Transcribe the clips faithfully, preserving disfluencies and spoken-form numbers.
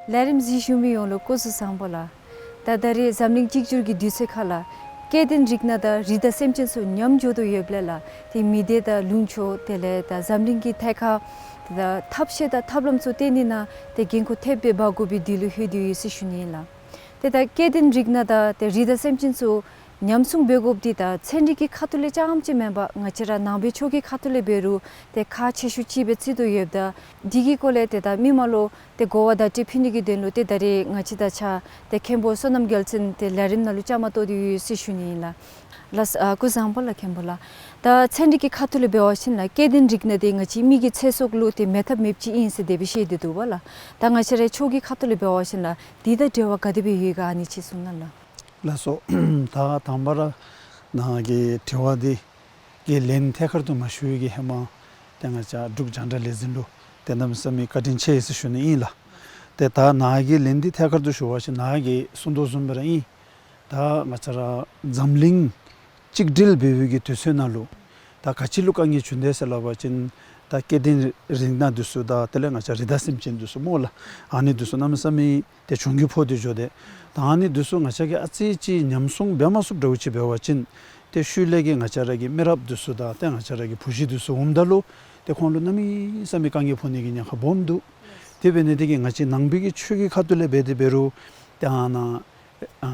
ལས་རིམ་གཟིགས་བཞུགས་མི་ཡོངས་ལུ་སྐུ་གཟུགས་བཟང་པོ་ལགས། ད་ད་རེས་འཛམ་གླིང་གཅིག་གྱུར་གྱི་དུས་ཚོད་ཁར་ལགས། སྐྱེ་ལྡན་རིགས་སྣ་དང་རི་དྭགས་སེམས་ཅན་ཚུ་ཉམས་འགྱོ་དོ་ཡོདཔ་ལས་ལགས། ཏེ་མི་སྡེ་དང་ལུང་ཕྱོགས་དེ་ལས་ད་འཛམ་གླིང་གི་ཐད་ཁར་ད་ཐབས་ཤེས་དང་ཐབས་ལམ་ཚུ་བཏོན་ནི་ནང་ཏེ་འགན་ཁུར་ཐེབས་སྦེ་འབག་དགོ་པའི་དུས་ལུ་ལྷོད་དེ་ཡོད་ཟེར་ཞུ་ནི་ཨིན་ལགས། ཏེ་ད་སྐྱེ་ལྡན་རིགས་སྣ་དང་ཏེ་རི་དྭགས་སེམས་ཅན་ཚུ་ཉམས་སྲུང་འབད་དགོཔ་འདི་ད་ཚན་རིག་གི་ཁ་ཐུག་ལས་རྐྱངམ་ཅིག་མེན་པར་ང་བཅས་ར་ནང་པའི་ཆོས་ཀྱི་ཁ་ཐུག་ལས་འབད་རུང་ཏེ་ཁག་ཆེ་ཤོས་ཅིག་སྦེ་བརྩི་དོ་ཡོདཔ་ད་འདི་གི་སྐོར་ལས་ཏེ་ད་མི་མང་ལུ་ཏེ་གོ་བ་བརྡ་སྤྲོད་ཕུལ་ནི་གི་དོན་ལུ་ཏེ་ད་རེས་ང་བཅས་དང་གཅིག་ཁར་ཏེ་མཁན་པོ་བསོད་ནམས་རྒྱལ་མཚན་ཏེ་ལས་རིམ་ནང་ལུ་བཅའ་མར་གཏོགས་ཏེ་ཡོད་ཟེར་ཞུ་ནི་ཨིན་ལགས། ལགས་སོ། ཨ་སྐུ་གཟུགས་བཟང་པོ་ལགས་མཁན་པོ་ལགས། ད་ཚན་རིག་གི་ཁ་ཐུག་ལས་འབད་བ་ཅིན་ལགས་སྐྱེ་ལྡན་རིགས་སྣ་འདི་ང་བཅས་མི་གི་ཚེ་སྲོག་ལུ་ཏེ་མེད་ཐབས་མེདཔ་ཅིག་ཨིན་ཟེར་དེ་སྦེ་བཤད་དེ་འདུག་པ་ལགས། ད་ང་བཅས་རའི་ཆོས་ཀྱི་ཁ་ཐུག་ལས་འབད་བ་ཅིན་ལགས་འདི་དང་འབྲེལ་བ་ག་དེ་སྦེ་ཡོད་ག་ཨ་ནི་ཅིག་གསུང་གནང་ལགས། ལགས་སོ། ད་དང་པ་ར་ནཱ་གི་དྲི་བ་འདི་གི་ལན་ཐད་ཀར་དུ་མ་ཞུ་བའི་གི་ཧེ་མ་ཏེ་ང་བཅས་འབྲུག་རྒྱང་བསྒྲགས་ལས་འཛིན་ལུ་ཏེ་གནམ་མེད་ས་མེད་བཀའ་དྲིན་ཆེ་ཟེར་ཞུ་ནི་ཨིན་ལགས། ཏེ་ད་ནཱ་གི་ལན་འདི་ཐད་ཀར་དུ་ཞུ་བ་ཅིན་ནཱ་གིས་གསུང་དོ་བཟུམ་སྦེ་ར་ཨིན། ད་ང་བཅས་ར་འཛམ་གླིང་གཅིག་སྒྲིལ་འབད་བའི་གི་དུས་ཚོད་ནང་ལུ་ད་ག་ཅི་ལུ་དཀའ་ངལ་བྱུང་དེས་ཟེར་སླབ་པ་ཅིན་ད་སྐྱེ་ལྡན་རིགས་སྣ་འདི་ཚུ་དང་དེ་ལས་ང་བཅས་རི་དྭགས་སེམས་ཅན་འདི་ཚུ་སྨོ་ལགས། ཨ་ནི་འདི་ཚུ་གནམ་མེད་ས་མེད་ཏེ་གྱོང་གུད་ཕོག་སྟེ་འགྱོ་དེས། ད་ཨ་ནི་འདི་ཚུ་ང་བཅས་ཀྱིས་ཨ་ཙི་ཅིག་ཉམས་སྲུང་འབད་མ་ཚུགསཔ་འདྲཝ་ཅིག་འབད་བ་ཅིན་ཏེ་ཤུལ་ལས་ཀྱི་ང་བཅས་ར་གི་མི་རབས་འདི་ཚུ་དང་ཏེ་ང་བཅས་ར་གི་བུ་གཞི་འདི་ཚུ་འོངམ་ད་ལུ་ཏེ་ཁོང་ལུ་གནམ་མེད་ས་མེད་དཀའ་ངལ་ཕོག་ནི་གི་ཉེན་ཁ་སྦོམ་འདུག། དེ་འབད་ནི་དེ་གིས་ང་བཅས་ནང་པའི་གི་ཆོས་ཀྱི་ཁ་ཐུག་ལས་འབད་དེ་འབད་རུང་ཏེ་ཨ་ནཱ་ཨ་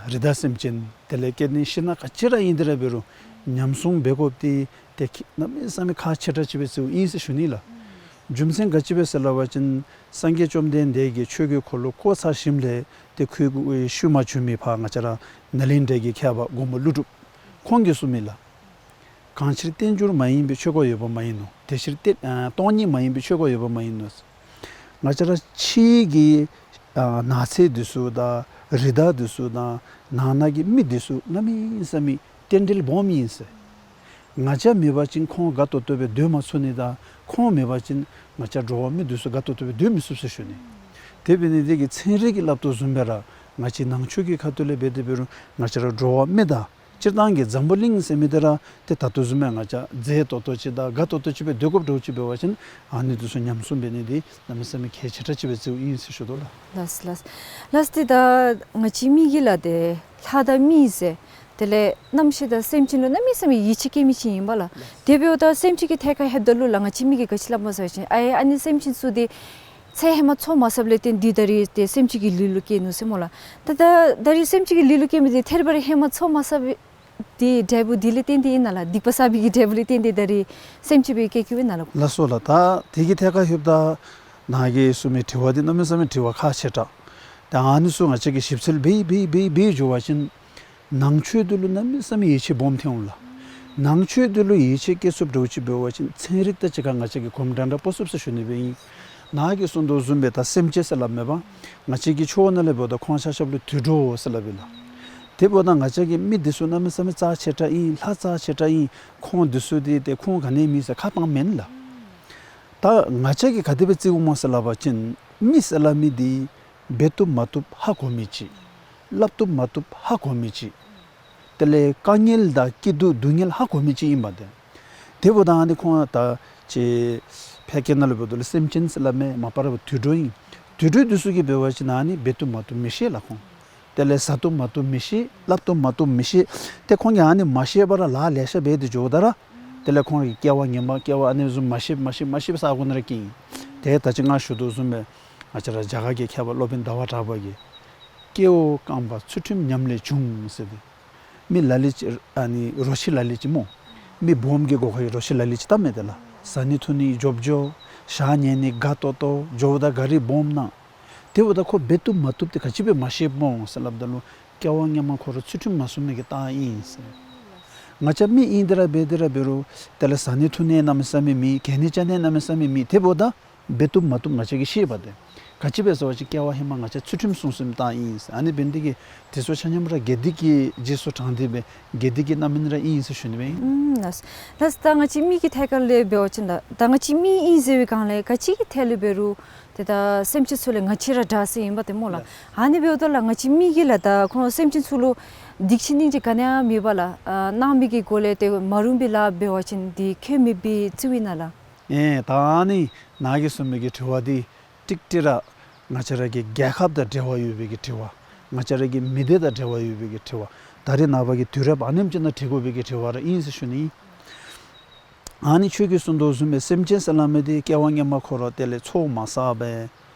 རི་དྭགས་སེམས་ཅན་དེ་ལས་སྐྱེ་ལྡན་ཤིང་སྣ་ག་ཅི་ར་ཨིན་དེ་ར་འབད་རུང་ཉམས་སྲུང་འབད་དགོཔ་འདི་ཏེ་གནམ་མེད་ས་མེད་ཁག་ཆེ་དྲགས་ཅིག་སྦེ་བརྩིཝ་ཨིན་ཟེར་ཞུ་ནི་ལགས། རྒྱུ་མཚན་ག་ཅི་སྦེ་ཟེར་སླབ་པ་ཅིན་སངས་རྒྱས་བཅོམ་ལྡན་འདས་ཀྱིས་ཆོས་ཀྱི་འཁོར་ལོ་བསྐོར་ཚར་ཞིནམ་ལས་ཏེ་ཁོ་གི་ཤུལ་མ་བྱོན་མི་ཕར་ང་བཅས་ར་ནཱ་ལེནྡྲ་གི་མཁས་པ་མགོན་པོ་ཀླུ་སྒྲུབ་ཁོང་གིས་གསུངས་མི་ལགས། གང་ཕྱིར་རྟེན་འབྱུང་མ་ཡིན་པའི་ཆོས་འཁོར་ཡོད་པ་མ་ཡིན་ནོ། དེ་ཕྱིར་རྟེན་ཨ་སྟོང་ཉིད་མ་ཡིན་པའི་ཆོས་འཁོར་ཡོད་པ་མ་ཡིན་ནོ། ང་བཅས་ར་ཕྱི་གི་ཨ་ནགས་ཚལ་འདི་ཚུ་དང་རི་དྭགས་འདི་ཚུ་དང་ནང་ན་གི་མི་འདི་ཚུ་གནམ་མེད་ས་མེད་རྟེན་འབྲེལ་སྦོམ་ཨིན་ཟེར། ང་བཅས་མེད་པ་ཅིན་ཁོང་དགའ་ཏོག་ཏོ་སྦེ་སྡོད་མ་ཚུགས་ནི་དང་ཁོང་མེད་པ་ཅིན་ང་བཅས་འགྲོ་བ་མི་འདི་ཚུ་དགའ་ཏོག་ཏོ་སྦེ་སྡོད་མི་ཚུགས་ཟེར་ཞུ་ནི། དེ་འབད་ནི་དེ་གིས་ཚན་རིག་གིས་སླབ་དོ་བཟུམ་སྦེ་ར་ང་བཅས་ནང་ཆོས་ཀྱི་ཁ་ཐུག་ལས་འབད་དེ་འབད་རུང་ང་བཅས་ར་འགྲོ་བ་མི་དང་སྤྱིར་བཏང་གི་འཛམ་བུ་གླིང་ཟེར་མི་འདི་ར་ཏེ་ད་ལྟོ་བཟུམ་སྦེ་ང་བཅས་མཛེས་ཏོག་ཏོ་ཅིག་དང་དགའ་ཏོག་ཏོ་ཅིག་སྦེ་སྡོད་དགོཔ་འདྲཝ་ཅིག་འབད་བ་ཅིན་ཨ་ནི་འདི་ཚུ་ཉམས་སྲུང་འབད་ནི་འདི་གནམ་མེད་ས་མེད་གལ་ཆེ་དྲགས་ཅིག་སྦེ་བརྩིཝ་ཨིན་ཟེར་ཞུ་དོ་ལགས། ལགས་ལགས། ལགས་ཏེ་ད་ང་བཅས་མི་གིས་ལགས་ཏེ་ལྷ་དང་མི་ཟེར་དེ་ལས་རྣམ་ཤེས་དང་སེམས་ཅན་ལུ་གནམ་མེད་ས་མེད་ཡིད་ཆེས་བསྐྱེད་མི་ཅིག་ཨིན་པས་ལགས། དེ་འབདཝ་ད་སེམས་ཅན་གྱི་ཐད་ཁར་ལྷོདཔ་ད་ལུ་ལགས་ང་བཅས་མི་གིས་ག་ཅི་སླབ་སྨོ་ཟེར་བ་ཅིན་ཨའེ་ཨ་ནི་སེམས་ཅན་ཚུ་འདི་ཚེ་ཧེ་མ་འཚོ་མ་ཚརཝ་ལས་བརྟེན་ཏེ་ད་རིས་ཏེ་སེམས་ཅན་གྱི་ལུས་ལུ་སྐྱེས་ནུག་ཟེར་སྨོ་ལགས། ད་ད་ད་རིས་སེམས་ཅན་གྱི་ལུས་ལུ་སྐྱེས་མི་འདི་ཐད་རི་བ་རི་ཧེ་མ་འཚོ་མ་ཚར་བའི་འབྲས་བུ་འདི་ལས་བརྟེན་ཏེ་ཨིན་ན་ལགས། སྡིག་པ་བསགས་པའི་གི་འབྲས་བུ་ལས་བརྟེན་ཏེ་ད་རིས་སེམས་ཅན་སྦེ་སྐྱེ་སྐྱེཝ་ཨིན་ན་ལགས། ལགས་སོ་ལགས། ད་དེ་གི་ཐད་ཁར་ལྷོདཔ་ད་ནཱ་གིས་གསུངས་མི་དྲི་བ་འདི་གནམ་མེད་ས་མེད་དྲི་བ་ཁག་ཆེ་དྲགས། ད་ཨ་ནི་ཚུ་ང་བཅས་ཀྱིས་ཞིབ་འཚོལ་འབད་འབད་འབད་འབད་འགྱོ་བ་ཅིན་ནང་ཆོས་འདི་ལུ་གནམ་མེད་ས་མེད་ཡིད་ཆེས་སྦོམ་ཐོན་འོང་ལགས། ནང་ཆོས་འདི་ལུ་ཡིད་ཆེས་བསྐྱེད་ཚུགསཔ་འདྲཝ་ཅིག་འབད་བ་ཅིན་ཚན་རིག་དང་གཅིག་ཁར་ང་བཅས་ཀྱིས་གོམ་འདྲ་འདྲ་སྤོ་ཚུགས་ཟེར་ཞུ་ནི་སྦེ་ཨིན། ནཱ་གིས་གསུངས་དོ་བཟུམ་སྦེ་ད་སེམས་ཅན་ཟེར་སླབ་མས་པ། ང་བཅས་ཀྱི་ཆོས་ནང་ལས་འབདཝ་ད་ཁོང་ཆ་ཁྱབ་ལུ་དུད་འགྲོ་ཟེར་སླབ་ཨིན་ལགས། དེ་འབདཝ་ད་ང་བཅས་ཀྱི་མི་འདི་ཚུ་གནམ་མེད་ས་མེད་རྩ་ཆེ་དྲགས་ཨིན། ལྷ་རྩ་ཆེ་དྲགས་ཨིན། ཁོང་འདི་ཚུ་འདི་ཏེ་ཁོང་ག་ནི་མེད་ཟེར་ཁ་བཏང་མེན་ལགས། ད་ང་བཅས་ཀྱིས་ག་དེ་སྦེ་བརྩི་དགོཔ་སྨོ་ཟེར་སླབ་པ་ཅིན་མི་ཟེར་སླབ་མི་འདི་འབད་བཏུབ་མ་བཏུབ་ཧ་གོ་མི་ཅིག། སླབ་བཏུབ་མ་བཏུབ་ཧ་གོ་མི་ཅིག། དེ་ལས་དཀའ་ངལ་དང་སྐྱིད་སྡུག་སྡུག་བསྔལ་ཧ་གོ་མི་ཅིག་ཨིན་པས་ཏེ། དེ་འབདཝ་ད་ཨ་ནི་ཁོང་ད་ཅིག་ཕལ་སྐད་ནང་ལུ་འབདཝ་ད་ལུ་སེམས་ཅན་ཟེར་སླབ་མས། མ་པ་ར་དུད་འགྲོ་ཨིན། དུད་འགྲོ་འདི་ཚུ་གིས་འབད་བ་ཅིན་ཨ་ནི་འབད་བཏུབ་མ་བཏུབ་མི་ཤེས་ལགས་ཁོང་། དེ་ལས་ཟ་བཏུབ་མ་བཏུབ་མི་ཤེས། སླབ་བཏུབ་མ་བཏུབ་མི་ཤེས། ཏེ་ཁོང་གིས་ཨ་ནི་མ་ཤེས་པར་ལཱ་ལེ་ཤ་འབད་དེ་འགྱོཝ་ད་ར་དེ་ལས་ཁོང་གི་སྐྱེ་བ་སྔོན་མ་སྐྱེ་བ་ཨ་ནི་བཟུམ་མ་ཤེས་མ་ཤེས་མ་ཤེས་པའི་ས་གོ་ནང་ར་སྐྱེ་ཨིན། ཏེ་ད་ཅི་ང་ཞུ་དོ་བཟུམ་སྦེ་ང་བཅས་ར་རྒྱ་གར་གྱི་མཁས་པ་སློབ་དཔོན་ཟླ་བ་གྲགས་པ་གིས་སྐྱེ་བོ་རྐང་པ་ཚུལ་ཁྲིམས་ཉམས་ལས་བྱུང་ཟེར་ཏེ། མི་ལ་ལུ་ཅིག་ཨ་ནི་རོ་ཁྱི་ལ་ལུ་ཅིག་སྨོ། མི་སྦོམ་གྱི་སྒོ་ཁར་རོ་ཁྱི་ལ་ལུ་ཅིག་བཏབ་མས་ཏེ་ལགས། བཟའ་ནི་འཐུང་ནི་འཇོབ་འཇོ། ཞག་ཉལ་ནི་དགའ་ཏོག་ཏོ། འགྱོཝ་ད་གཱ་རི་སྦོམ་ནང་། དེ་འབདཝ་ད་ཁོ་འབད་བཏུབ་མ་བཏུབ་འདི་ག་ཅི་སྦེ་མ་ཤེསཔ་སྨོ་ཟེར་སླབ་ད་ལུ་སྐྱེ་བ་སྔོན་མ་ཁོ་ར་ཚུལ་ཁྲིམས་མ་སྲུང་མི་གི་རྟགས་ཨིན་ཟེར། ང་བཅས་མི་ཨིན་དེ་ར་འབད་དེ་ར་འབད་རུང་དེ་ལས་བཟའ་ནི་འཐུང་ནི་གནམ་མེད་ས་མེད་མེད། གྱོན་ནི་རྐྱབ་ནི་གནམ་མེད་ས་མེད་མེད། དེ་འབདཝ་ད་འབད་བཏུབ་མ་བཏུབ་ང་བཅས་ཀྱིས་ཤེས་པས་ཏེ། ག་ཅི་སྦེ་ཟེར་བ་ཅིན་སྐྱེ་བ་ཧེ་མ་ང་བཅས་ཚུལ་ཁྲིམས་སྲུང་སྲུངམ་རྟགས་ཨིན་ཟེར། ཨ་ནི་འབད་ནི་དེ་གིས་དེ་ཚུ་ཆ་མཉམ་ར་དགེ་སྡིག་གི་རྗེས་སུ་འབྲངས་ཏེ་སྦེ་དགེ་སྡིག་གི་རྣམ་སྨིན་ར་ཨིན་ཟེར་ཞུ་ནི་སྦེ་ཨིན། ཨུམ་ལགས། ལགས་ད་ང་བཅས་མི་གི་ཐད་ཁར་ལས་འབད་བ་ཅིན་ད་ད་ང་བཅས་མི་ཨིན་ཟེར་བའི་སྒང་ལས་ག་ཅི་གི་ཐད་ལས་འབད་རུང་ཏེ་ད་སེམས་ཅན་ཚུ་ལས་ང་བཅས་ར་དྲག་ས་ཨིན་པས་ཏེ་སྨོ་ལགས། ལགས། ཨ་ནི་འབདཝ་ད་ལགས་ང་བཅས་མི་གིས་ལགས་ད་ཁོང་སེམས་ཅན་ཚུ་ལུ་སྡིག་ཆེན་སྙིང་རྗེ་ག་ནི་ཡང་མེད་པར་ལགས་ཨ་གནང་མི་གི་སྒོ་ལས་ཏེ་མ་རུངས་པའི་ལཱ་འབད་བ་ཅིན་འདི་ཁྱད་མེད་པའི་རྩིཝ་ཨིན་ན་ལགས། ཨེ་ད་ཨ་ནི་ནཱ་གིས་གསུངས་མི་གི་དྲི་བ་འདི་ཀྲིག་ཀྲི་ར་ ང་བཅས་ར་གི་རྒྱལ་ཁབ་དང་འབྲེལ་བ་ཡོད་པའི་གི་དྲི་བ། ང་བཅས་ར་གི་མི་སྡེ་དང་འབྲེལ་བ་ཡོད་པའི་གི་དྲི་བ། ད་རེས་ནངས་པ་གི་དུས་རབས་ཨ་ནེམ་ཅིག་ནང་དྲི་དགོ་པའི་གི་དྲི་བ་ར་ཨིན་ཟེར་ཞུ་ནི། ཨ་ནི་ཁྱོད་ཀྱིས་གསུངས་དོ་བཟུམ་སྦེ་སེམས་ཅན་ཟེར་སླབ་མི་འདི་སྐྱེ་བ་སྔོན་མ་ཁོ་ར་དེ་ལས་ཚོགས་མ་བསགས་པས།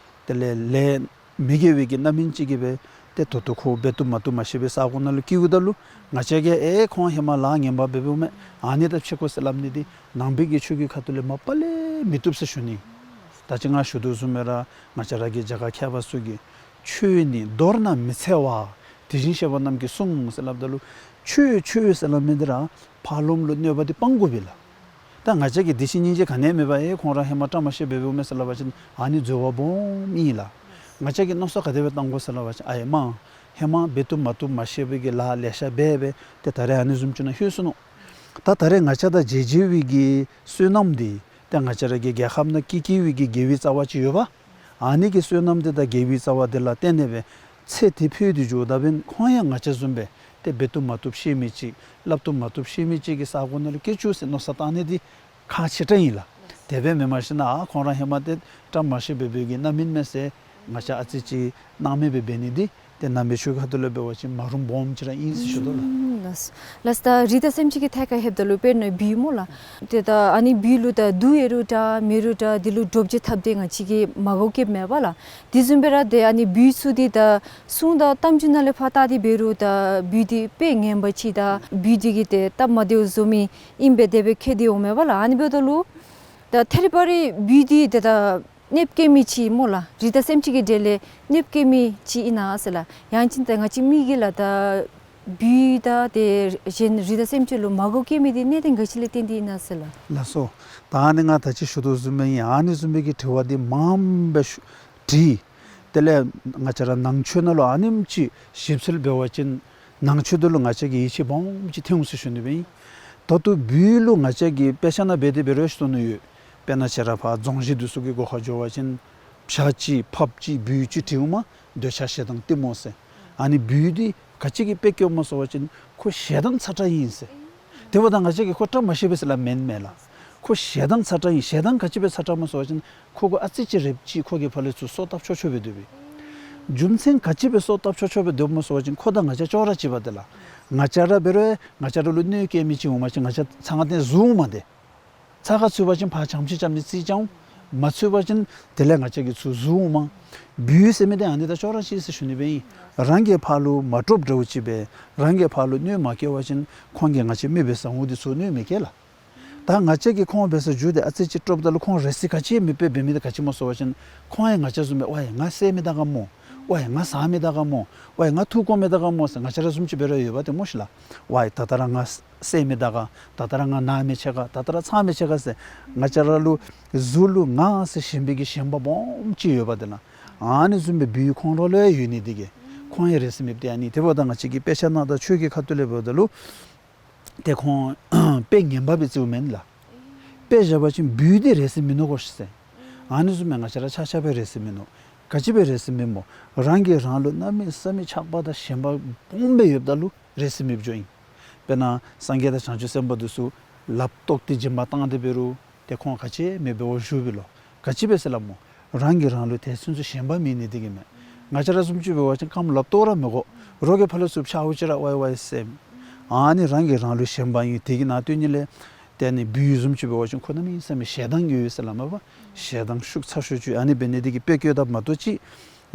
དེ་ལས་ལས་མི་དགེ་བའི་གི་རྣམ་སྨིན་ཅིག་གིས་སྦེ་ཏེ་ད་ལྟོ་ཁོ་འབད་བཏུབ་མ་བཏུབ་མ་ཤེས་པའི་ས་གོ་ནང་ལུ་སྐྱེཝ་ད་ལུ་ང་བཅས་ཀྱིས་ཨེ་ཁོང་ཧེ་མ་ལཱ་ངན་པ་འབད་འབདཝ་མས། ཨ་ནི་དང་ཕྱད་དགོ་ཟེར་སླབ་ནི་འདི་ནང་པའི་གི་ཆོས་ཀྱི་ཁ་ཐུག་ལས་མ་པ་ལས་མི་བཏུབ་ཟེར་ཞུ་ནི། ད་ཅི་ང་ཞུ་དོ་བཟུམ་སྦེ་ར་ང་བཅས་ར་གི་རྒྱ་གར་མཁས་པ་ཚུ་གིས་ཆོས་ནི་མདོར་ན་མི་འཚེ་བ། དེ་བཞིན་གཤེགས་པ་རྣམས་ཀྱིས་གསུངས་ཟེར་སླབ་ད་ལུ་ཆོས་ཆོས་ཟེར་སླབ་མི་འདི་ར་ཕར་ལོགས་ལུ་གནོད་པ་འདི་སྤང་དགོ་པས་ལགས། ད་ང་བཅས་ཀྱིས་འདི་ཕྱི་སྙིང་རྗེ་ག་ནི་ཡང་མེད་པར་ཨེ་ཁོང་ར་ཧེ་མ་བཀྲ་མ་ཤིས་འབད་འབདཝ་མས་ཟེར་སླབ་པ་ཅིན་ཨ་ནི་འཛོལ་བ་སྦོམ་ཨིན་ལགས། ང་བཅས་ཀྱིས་མནོ་བསམ་ག་དེ་སྦེ་བཏང་དགོ་ཟེར་སླབ་པ་ཅིན་ཨའེ་མ་ཧེ་མ་འབད་བཏུབ་མ་བཏུབ་མ་ཤེས་པའི་གི་ལཱ་ལེ་ཤ་འབད་འབད་ཏེ་ད་རེས་ཨ་ནི་བཟུམ་ཅིག་ནང་ལྷོད་སོ་ནུག། ད་ད་རེས་ང་བཅས་དང་མཇལ་མཇལ་བའི་གི་བསོད་ནམས་འདི་ཏེ་ང་བཅས་ར་གི་རྒྱལ་ཁབ་ནང་སྐྱེ་སྐྱེ་བའི་གི་དགེ་བའི་རྩ་བ་ཅིག་ཡོད་པ། ཨ་ནི་གི་བསོད་ནམས་འདི་དང་དགེ་བའི་རྩ་བ་འདི་ལ་བརྟེན་ནས་སྦེ་ཚེ་འདི་འཕོས་ཏེ་འགྱོཝ་ད་འབདན་ཁོང་ཡང་ང་བཅས་བཟུམ་སྦེ་ཏེ་འབད་བཏུབ་མ་བཏུབ་ཤེས་མི་ཅིག་སླབ་བཏུབ་མ་བཏུབ་ཤེས་མི་ཅིག་གི་ས་གོ་ནང་ལུ་སྐྱེ་བཅུག་ཟེར་མནོ་བསམ་བཏང་ནི་འདི་ཁག་ཆེ་དྲགས་ཨིན་ལགས། དེ་སྦེ་མེན་མ་གཞི་ན་ཨ་ཁོང་ར་ཧེ་མ་ཏེ་བཀྲ་མ་ཤིས་འབད་འབདཝ་གི་རྣམ་སྨིན་མས་ཟེར་ང་བཅས་ཨ་ཙི་ཅིག་སྣང་མེད་སྦེ་འབད་ནི་འདི་ཏེ་ནང་པའི་ཆོས་ཁ་ཐུག་ལས་འབད་བ་ཅིན་མ་རུངས་སྦོམ་ཅིག་ར་ཨིན་ཟེར་ཞུ་དོ་ལགས། ཨུམ་ལགས། ལགས་ད་རི་དྭགས་སེམས་ཅན་གྱི་ཐད་ཁར་ལྷོདཔ་ད་ལུ་དཔེར་ན་སྦུལ་སྨོ་ལགས། ཏེ་ད་ཨ་ནི་སྦུལ་ལུ་ད་དུག་ཡོད་རུང་འདྲ་མེད་རུང་འདྲ་འདི་ལུ་འདྲོག་བྱེལ་འཐབ་སྟེ་ང་བཅས་ཀྱིས་མ་དགའཝ་བསྐྱེདཔ་མས་པ་ལགས། དེ་བཟུམ་སྦེ་ར་ཏེ་ཨ་ནི་སྦུལ་ཚུ་འདི་ད་སྲུང་དང་གཏམ་རྒྱུད་ནང་ལས་ཕར་བལྟ་སྟེ་འབད་རུང་ད་སྦུལ་འདི་དཔེ་ངན་པ་ཅིག་དང་སྦུལ་འདི་གིས་ཏེ་སྟབས་མ་བདེཝ་བཟོ་མི་ཨིན་པས་དེ་སྦེ་མཁྱེན་ཏེ་འོང་མས་པ་ལགས། ཨ་ནི་འབདཝ་ད་ལུ་ད་ཐད་རི་བ་རི་སྦུལ་འདི་ཏེ་ད་གནོདཔ་བཀལ་མི་ཅིག་སྨོ་ལགས། རི་དྭགས་སེམས་ཅན་གྱི་གྲས་ལས་གནོདཔ་བཀལ་མི་ཅིག་ཨིན་ན་ཟེར་ལགས། ཡང་ཅིན་ད་ང་བཅས་མི་གིས་ལགས་ད་སྦུལ་དང་ཏེ་གཞན་རི་དྭགས་སེམས་ཅན་ལུ་མ་དགའཝ་བསྐྱེད་མི་འདི་གནད་དོན་ག་ཅི་ལས་བརྟེན་ཏེ་ཨིན་ན་ཟེར་ལགས། ལགས་སོ། ད་ཨ་ནི་ང་ད་ཅི་ཞུ་དོ་བཟུམ་སྦེ་ཨིན། ཨ་ནི་བཟུམ་སྦེ་གི་དྲི་བ་འདི་མངམ་སྦེ་ཞུ་དྲིས། དེ་ལས་ང་བཅས་ར་ནང་ཆོས་ནང་ལུ་ཨ་ནེམ་ཅིག་ཞིབ་འཚོལ་འབད་བ་ཅིན་ནང་ཆོས་འདི་ལུ་ང་བཅས་ཀྱིས་ཡིད་ཆེས་སྦོམ་ཅིག་ཐོན་འོང་ཟེར་ཞུ་ནི་སྦེ་ཨིན། ད་ལྟོ་སྦུལ་ལུ་ང་བཅས་ཀྱིས་དཔེ་ཆ་ནང་འབད་དེ་འབད་རུང་ཞུ་ནི་ཡོད། དཔེར་ན་ཁྱེད་ར་ཕར་རྫོང་གཞི་འདི་ཚུ་གི་སྒོ་ཁར་འགྱོ་བ་ཅིན་བྱ་ཅིག་ཕགཔ་ཅིག་སྦུལ་ཅིག་འདྲིཝ་མས། འདོད་ཆགས་ཞེ་སྡང་གཏི་མུག་ཟེར། ཨ་ནི་སྦུལ་འདི་ག་ཅི་གིས་དཔེ་བཀོདཔ་སྨོ་ཟེར་བ་ཅིན་ཁོ་ཞེ་སྡང་ཚ་དྲགས་ཨིན་ཟེར། དེ་འབདཝ་ད་ང་བཅས་ཀྱིས་ཁོ་བཀྲ་མ་ཤིས་པས་ཟེར་སླབ་མེན་མས་ལགས། ཁོ་ཞེ་སྡང་ཚ་དྲགས་ཨིན། ཞེ་སྡང་ག་ཅི་སྦེ་ཚ་དྲགས་སྨོ་ཟེར་བ་ཅིན་ཁོ་གུ་ཨ་ཙི་ཅིག་རེགཔ་ཅིག་ཁོ་གིས་ཕར་ལས་ཚུར་སོ་བཏབ་ཆོག་ཆོག་སྦེ་སྡོདཔ་ཨིན། རྒྱུ་མཚན་ག་ཅི་སྦེ་སོ་བཏབ་ཆོག་ཆོག་སྦེ་སྡོདཔ་སྨོ་ཟེར་བ་ཅིན་ཁོ་དང་ང་བཅས་ཅོག་ར་གཅིག་པ་དེ་ལགས། ང་བཅས་ར་འབད་རུང་ང་བཅས་ར་ལུ་གནོད་བཀལ་མི་ཅིག་འོང་པ་ཅིན་ང་བཅས་ཚང་ཏེ་ཟུར་འོང་མས་ཏེ། ཚ་ཁ་ཚུད་པ་ཅིན་ཕར་རྐྱངམ་ཅིག་རྐྱབ་ནི་རྩིས་རྐྱབ་འོང་། མ་ཚུད་པ་ཅིན་དེ་ལས་ང་བཅས་ཀྱིས་ཚུར་ཟུར་འོང་མས། སྦུལ་ཟེར་མི་འདི་ཨ་ནི་དང་ཅོག་ར་གཅིག་ཟེར་ཞུ་ནི་སྦེ་ཨིན། རང་གིས་ཕར་ལུ་མ་དཀྲོགསཔ་འདྲཝ་ཅིག་སྦེ་རང་གིས་ཕར་ལུ་གནོད་མ་བཀལ་བ་ཅིན་ཁོང་གིས་ང་བཅས་མི་འབད་ས་འོང་འདི་ཚུ་གནོད་མི་བཀལ་ལགས། ད་ང་བཅས་ཀྱིས་ཁོང་འབད་སར་འགྱོ་སྟེ་ཨ་ཙི་ཅིག་དཀྲོགསཔ་ད་ལུ་ཁོང་རེ་སི་ག་ཅི་མེདཔ་སྦེ་འབད་མི་འདི་ག་ཅི་སྨོ་ཟེར་བ་ཅིན་ཁོང་ཡང་ང་བཅས་བཟུམ་སྦེ་ཝའེ་ང་བསད་མི་ད་ག་སྨོ། ཝའེ་ང་ཟ་མི་ད་ག་སྨོ། ཝའེ་ང་འཐུ་བཀོ་མི་ད་ག་སྨོ་ཟེར་ང་བཅས་ར་བཟུམ་ཅིག་འབད་ར་ཡོདཔ་འདི་སྨོ་ཤིག་ལགས། ཝའེ་ད་ལྟོ་ར་ང་བསད་མི་ད་ག། ད་ལྟོ་ར་ང་ན་མི་ཆེ་ག། ད་ལྟོ་ར་ཚ་མི་ཆེ་ག་ཟེར་ང་བཅས་ར་ལུ་གཟུགས་ལུ་ང་ཟེར་ཞེན་པའི་གི་ཞེན་པ་སྦོམ་ཅིག་ཡོདཔ་འདི་ལགས། ཨ་ནི་བཟུམ་སྦེ་སྦུལ་ཁོང་ར་ལུ་ཡང་ཡོད་ནི་འདི་གིས་ཁོང་ཡང་རེ་སི་མེདཔ་འདི་ཨ་ནི། དེ་འབདཝ་ད་ང་བཅས་ཀྱིས་དཔེ་ཆ་ནང་དང་ཆོས་ཀྱི་ཁ་ཐུག་ལས་འབདཝ་ད་ལུ་ཏེ་ཁོང་དཔེ་ངན་པ་སྦེ་བརྩིཝ་མེན་ལགས། དཔེ་བཞག་པ་ཅིན་སྦུལ་འདི་རེ་སི་མིན་ནུག་གོ་ཤིག་ཟེར། ཨ་ནི་བཟུམ་སྦེ་ང་བཅས་ར་ཆ་ཁྱབ་སྦེ་རེ་སི་མིན་ནུག། ག་ཅི་སྦེ་རེ་སི་མེདཔ་སྨོ། རང་གིས་རང་ལུ་གནམ་མེད་ས་མེད་ཆགས་པ་དང་ཞེན་པ་སྦོམ་སྦེ་ཡོདཔ་ད་ལུ་རེ་སི་མེདཔ་འགྱོཝ་ཨིན། དཔེར་ན་སངས་རྒྱས་དང་བྱང་ཆུབ་སེམས་དཔའ་འདི་ཚུ་ལགཔ་བཏོག་སྟེ་སྦྱིན་པ་བཏང་སྟེ་འབད་རུང་ཏེ་ཁོང་ག་ཅི་མེདཔ་སྦེ་བཞུགས་པས་ལོ། ག་ཅི་སྦེ་ཟེར་སླབ་སྨོ། རང་གིས་རང་ལུ་དེ་བཟུམ་ཅིག་ཞེན་པ་མེད་ནི་འདི་གིས་མས། ང་བཅས་ར་བཟུམ་ཅིག་འབད་བ་ཅིན་རྐངམ་ལགཔ་བཏོག་ར་མི་དགོ། རོགས་ཀྱིས་ཕར་ལས་ཚུར་ཕྱག་འུ་ཅི་ར་ཝའེ་ཝའེ་ཟེར། ཨ་ནི་རང་གིས་རང་ལུ་ཞེན་པ་ཨིན། དེ་གི་ནང་དོན་ཉིད་ལས་ཏེ་ཨ་ནི་སྦུལ་བཟུམ་ཅིག་འབད་བ་ཅིན་ཁོ་གནམ་མེད་ས་མེད་ཞེ་སྡང་ཡོད་ཟེར་སླབ་མས་པ། ཞེ་སྡང་ཤུགས་ཚ་ཤོས་ཅིག་ཨ་ནི་འབད་ནི་འདི་གིས་དཔེ་བཀོདཔ་མ་གཏོགས་ཅིག་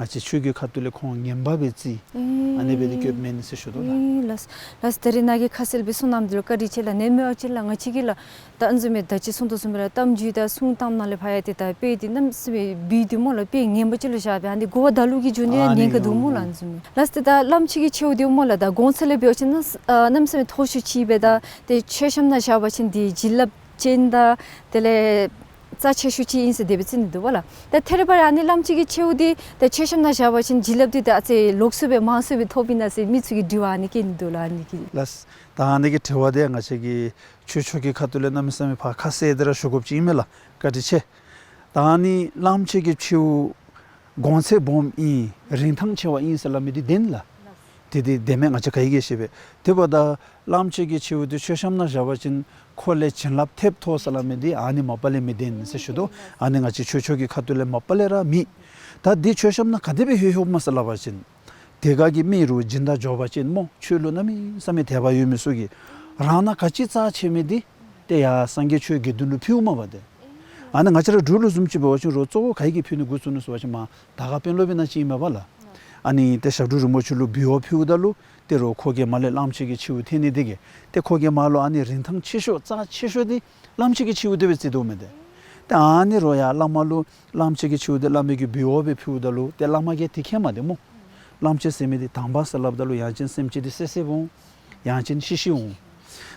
ང་བཅས་ཆོས་ཀྱི་ཁ་ཐུག་ལས་ཁོང་ངན་པ་སྦེ་བརྩི། ཨེ། ཨ་ནི་སྦེ་འདི་བཀོདཔ་མེན་ཟེར་ཞུ་དོ་ལགས། ཨེ་ལགས། ལགས་ད་རེས་ནཱ་གི་ཁ་གསལ་སྦེ་གསུངས་གནངམ་འདི་ལུ་བཀའ་དྲིན་ཆེ་ལགས། ནེམ་མེ་ཨ་ཅི་ལགས་ང་བཅས་ཀྱིས་ལགས་ད་ཨ་ནི་བཟུམ་མའི་ད་ཅི་གསུངས་དོ་བཟུམ་སྦེ་ར་གཏམ་རྒྱུད་དང་སྲུང་གཏམ་ནང་ལས་ཕར་ཡང་ཏེ་ད་དཔེ་འདི་གནམ་མེད་ས་མེད་སྦུལ་འདི་སྨོ་ལགས་དཔེ་ངན་པ་ཅིག་ལུ་བཞག་སྦེ་ཨ་ནི་གོ་བ་ད་ལུ་གིས་འགྱོ་ནི་ཡང་ཨ་ནི་ཉེན་ཁ་འདུག་སྨོ་ལགས། ཨ་ནི་བཟུམ་མའི་ལགས་ད་ད་གླངམོ་ཆེ་གི་མཆེཝ་འདི་སྨོ་ལགས་ད་གོང་ཚད་ལས་འབད་བ་ཅིན་གནམ་ཨ་གནམ་མེད་ས་མེད་མཐོ་ཤོས་ཅིག་སྦེ་ད་ཏེ་མཆོད་བཤམ་ནང་བཞག་པ་ཅིན་འདི་བྱིན་རླབས་ཅན་དང་དེ་ལས་རྩ་ཆེ་ཤོས་ཅིག་ཨིན་ཟེར་དེ་སྦེ་བརྩི་ནི་འདུག་པ་ལགས། ད་ཐད་རི་བ་རི་ཨ་ནི་གླངམོ་ཆེ་གི་མཆེཝ་འདི་ད་མཆོད་བཤམ་ནང་བཞག་པ་ཅིན་བྱིན་རླབས་འདི་ད་ཨ་ཙི་ལོགས་སུ་སྦེ་མང་སུ་སྦེ་ཐོབ་ཨིན་ན་ཟེར་མི་ཚུ་གིས་དྲི་བ་ཨ་ནི་བཀོད་ནི་འདུག་ལགས། ཨ་ནི་གི་ལགས། ད་ཨ་ནི་གི་དྲི་བ་འདི་ང་བཅས་ཀྱིས་ཆོས་ཕྱོགས་ཀྱི་ཁ་ཐུག་ལས་གནམ་མེད་ས་མེད་ཕར་ཁ་གསལ་ཏེ་ར་ཞུ་དགོཔ་ཅིག་ཨིན་མས་ལགས། བཀའ་དྲིན་ཆེ། ད་ཨ་ནི་གླངམོ་ཆེ་གི་མཆེཝ་གོང་ཚད་སྦོམ་ཨིན་རིན་ཐང་ཆེ་བ་ཨིན་ཟེར་སླབ་མི་འདི་བདེན་ལགས། དེ་འདི་བདེན་མས། ང་བཅས་ག་གིས་ཤེས་པས། དེ་འབདཝ་ད་གླངམོ་ཆེ་གི་མཆེཝ་འདི་མཆོད་བཤམ་ནང་བཞག་པ་ཅིན་ ཁོ་ལས་བྱིན་རླབས་ཐེབས་ཐོབ་ཟེར་སླབ་མི་འདི་ཨ་ནི་མ་པ་ལས་མི་བདེན་ཟེར་ཞུ་དོ། ཨ་ནི་ང་བཅས་ཆོས་ཕྱོགས་ཀྱི་ཁ་ཐུག་ལས་མ་པ་ལས་ར་མེད། ད་འདི་མཆོད་བཤམ་ནང་ག་དེ་སྦེ་ལྷོད་ལྷོདཔ་སྨོ་ཟེར་སླབ་པ་ཅིན་དེ་སྒང་གི་མི་རུ་སྦྱིན་བདག་འབྱོར་བ་ཅིན་སྨོ། ཆོས་ལུ་གནམ་མེད་ས་མེད་དད་པ་ཡོད་མི་ཚུ་གིས་རང་ནང་ག་ཅི་རྩ་ཆེ་མི་འདི་ཏེ་ཡར་སངས་རྒྱས་ཆོས་དགེ་འདུན་ལུ་ཕུལཝ་མས་པ་ཏེ། ཨ་ནི་ང་བཅས་ར་འབྲུག་ལུ་བཟུམ་ཅིག་འབད་བ་ཅིན་རོགས་གཙོ་བོ་ག་གིས་ཕུལ་ནི་འགོ་བཙུགས་ནུག་ཟེར་བ་ཅིན་མར་དར་དཀར་དཔོན་སློབ་ཨིན་ན་ཅིག་ཨིན་མས་པ་ལགས། ཨ་ནི་ཏེ་ཞབས་དྲུང་རིན་པོ་ཆེ་ལུ་འབུལ་བ་ཕུལཝ་ད་ལུ་ཏེ་རོགས་ཁོ་གིས་མར་ལས་གླངམོ་ཆེ་གི་མཆེཝ་འཐེན་ནི་འདི་གིས་ཏེ་ཁོ་གིས་མར་ལུ་ཨ་ནི་རིན་ཐང་ཆེ་ཤོས་རྩ་ཆེ་ཤོས་འདི་གླངམོ་ཆེ་གི་མཆེཝ་འདི་སྦེ་བརྩི་དོ་མས་ཏེ། ཏེ་ཨ་ནི་རོགས་ཡར་བླ་མ་ལུ་གླངམོ་ཆེ་གི་མཆེཝ་འདི་བླ་མའི་གི་འབུལ་བ་སྦེ་ཕུལཝ་ད་ལུ་ཏེ་བླ་མ་གིས་དེ་མཁྱེནམ་མས་ཏེ་སྨོ། གླངམོ་ཆེ་ཟེར་མི་འདི་དང་པ་ཟེར་སླབ་ད་ལུ་ཡང་ཅིན་སེམས་ཅན་འདི་བསད་བསདཔ་འོང་། ཡང་ཅིན་ཤི་ཤིཝ་འོང་།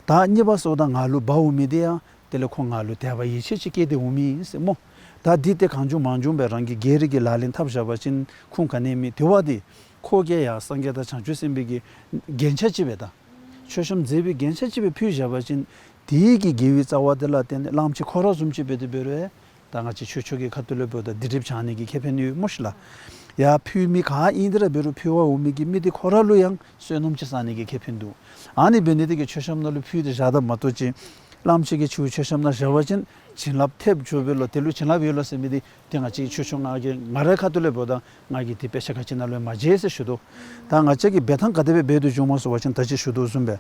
ད་གཉིས་པ་ཟེརཝ་ད་ང་ལུ་འབག་འོང་མི་འདི་ཡང་དེ་ལས་ཁོ་ང་ལུ་དད་པ་ཡིད་ཆེས་ཅིག་སྐྱེས་ཏེ་འོང་མི་ཨིན་ཟེར་སྨོ། ད་འདི་ཏེ་གང་བྱུང་མང་བྱུང་སྦེ་རང་གིས་སྒེར་གྱི་ལག་ལེན་འཐབ་བཞག་པ་ཅིན་ཁུངས་ག་ནི་མེད། དེ་བ་འདི་ཁོ་གིས་ཡར་སངས་རྒྱས་དང་བྱང་ཆུབ་སེམས་དཔའི་གི་རྒྱན་ཆ་ཅིག་སྦེ་དང་མཆོད་བཤམ་མཛེས་པའི་རྒྱན་ཆ་ཅིག་སྦེ་ཕུལ་བཞག་པ་ཅིན་དེ་གི་དགེ་བའི་རྩ་བ་དེ་ལ་བརྟེན་ནས་གླངམོ་ཆེ་ཁོ་ར་བཟུམ་ཅིག་འབད་དེ་འབད་རུང་ད་ང་བཅས་ཆོས་ཕྱོགས་ཀྱི་ཁ་ཐུག་ལས་འབདཝ་ད་སྡིག་སྒྲིབ་བྱང་ནི་གི་ཁེ་ཕན་ཡོད་སྨོ་ཤིག་ལགས། ཡར་ཕུལ་མི་ག་ཨིན་དེ་ར་འབད་རུང་ཕུལ་བར་འོང་མི་གི་མི་འདི་ཁོ་ར་ལུ་ཡང་བསོད་ནམས་ཅིག་བསགས་ནི་གི་ཁེ་ཕན་འདུག། ཨ་ནི་འབད་ནི་དེ་གིས་མཆོད་བཤམ་ནང་ལུ་ཕུལ་ཏེ་བཞག་ད་མ་གཏོགས་ཅིག་གླངམོ་ཆེ་གི་མཆེཝ་མཆོད་བཤམ་ནང་བཞག་པ་ཅིན་བྱིན་རླབས་ཐེབས་འགྱོ་བས་ལོ། དེ་ལུ་བྱིན་རླབས་ཡོད་ལོ་ཟེར་མི་འདི་ཏེ་ང་བཅས་ཆོས་ཕྱོགས་ང་གི་ང་རའི་ཁ་ཐུག་ལས་འབདཝ་ད་ང་གིས་དེ་དཔེ་ཆ་ག་ཅི་ནང་ལུ་ཡང་མ་མཇལ་ཟེར་ཞུ་དོ། ད་ང་བཅས་ཀྱིས་འབད་ཐངས་ག་དེ་སྦེ་འབད་དོ་བཟུམ་སྨོ་ཟེར་བ་ཅིན་ད་ཅི་ཞུ་དོ་བཟུམ་སྦེ་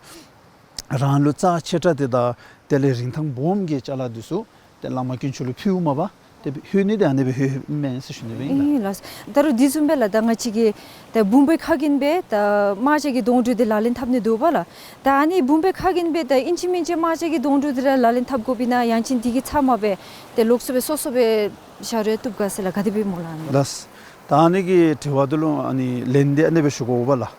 རང་ལུ་རྩ་ཆེ་དྲགས་དེ་དང་དེ་ལས་རིན་ཐང་སྦོམ་གྱི་ཅ་ལ་འདི་ཚུ་ཏེ་བླ་མ་དཀོན་མཆོག་ལུ་ཕུལཝ་མས་པ། ཏེ་ལྷོད་ནི་འདི་ཨ་ནི་སྦེ་ལྷོད་མས་ཟེར་ཞུ་ནི་སྦེ་ཨིན་ལགས། ཨིན་ལགས། ད་རུང་དེ་བཟུམ་སྦེ་ལགས་ད་ང་བཅས་ཀྱི་ད་འབུམ་པའི་ཁ་རྒྱན་སྦེ་ད་དམག་བྱ་གི་སྡོང་གྲོགས་འདི་ལག་ལེན་འཐབ་ནི་འདུག་པ་ལགས། ད་ཨ་ནི་འབུམ་པའི་ཁ་རྒྱན་སྦེ་ད་ཨིན་ཅི་མིན་ཅི་དམག་བྱ་གི་སྡོང་གྲོགས་འདི་ར་ལག་ལེན་འཐབ་དགོཔ་ཨིན་ན་ཡང་ཅིན་དེ་གི་ཚབ་མ་སྦེ་ཏེ་ལོགས་སུ་སྦེ་སོ་སོ་སྦེ་བཞག་རུང་བཏུབ་ག་ཟེར་ལགས། ག་དེ་སྦེ་སྨོ་ལགས། ལགས། ད་ཨ་ནི་གི་དྲི་བ་འདི་ལུ་ཨ་ནི་ལན་འདི་ཨ་ནི་སྦེ་ཞུ་དགོ་པ་ལགས།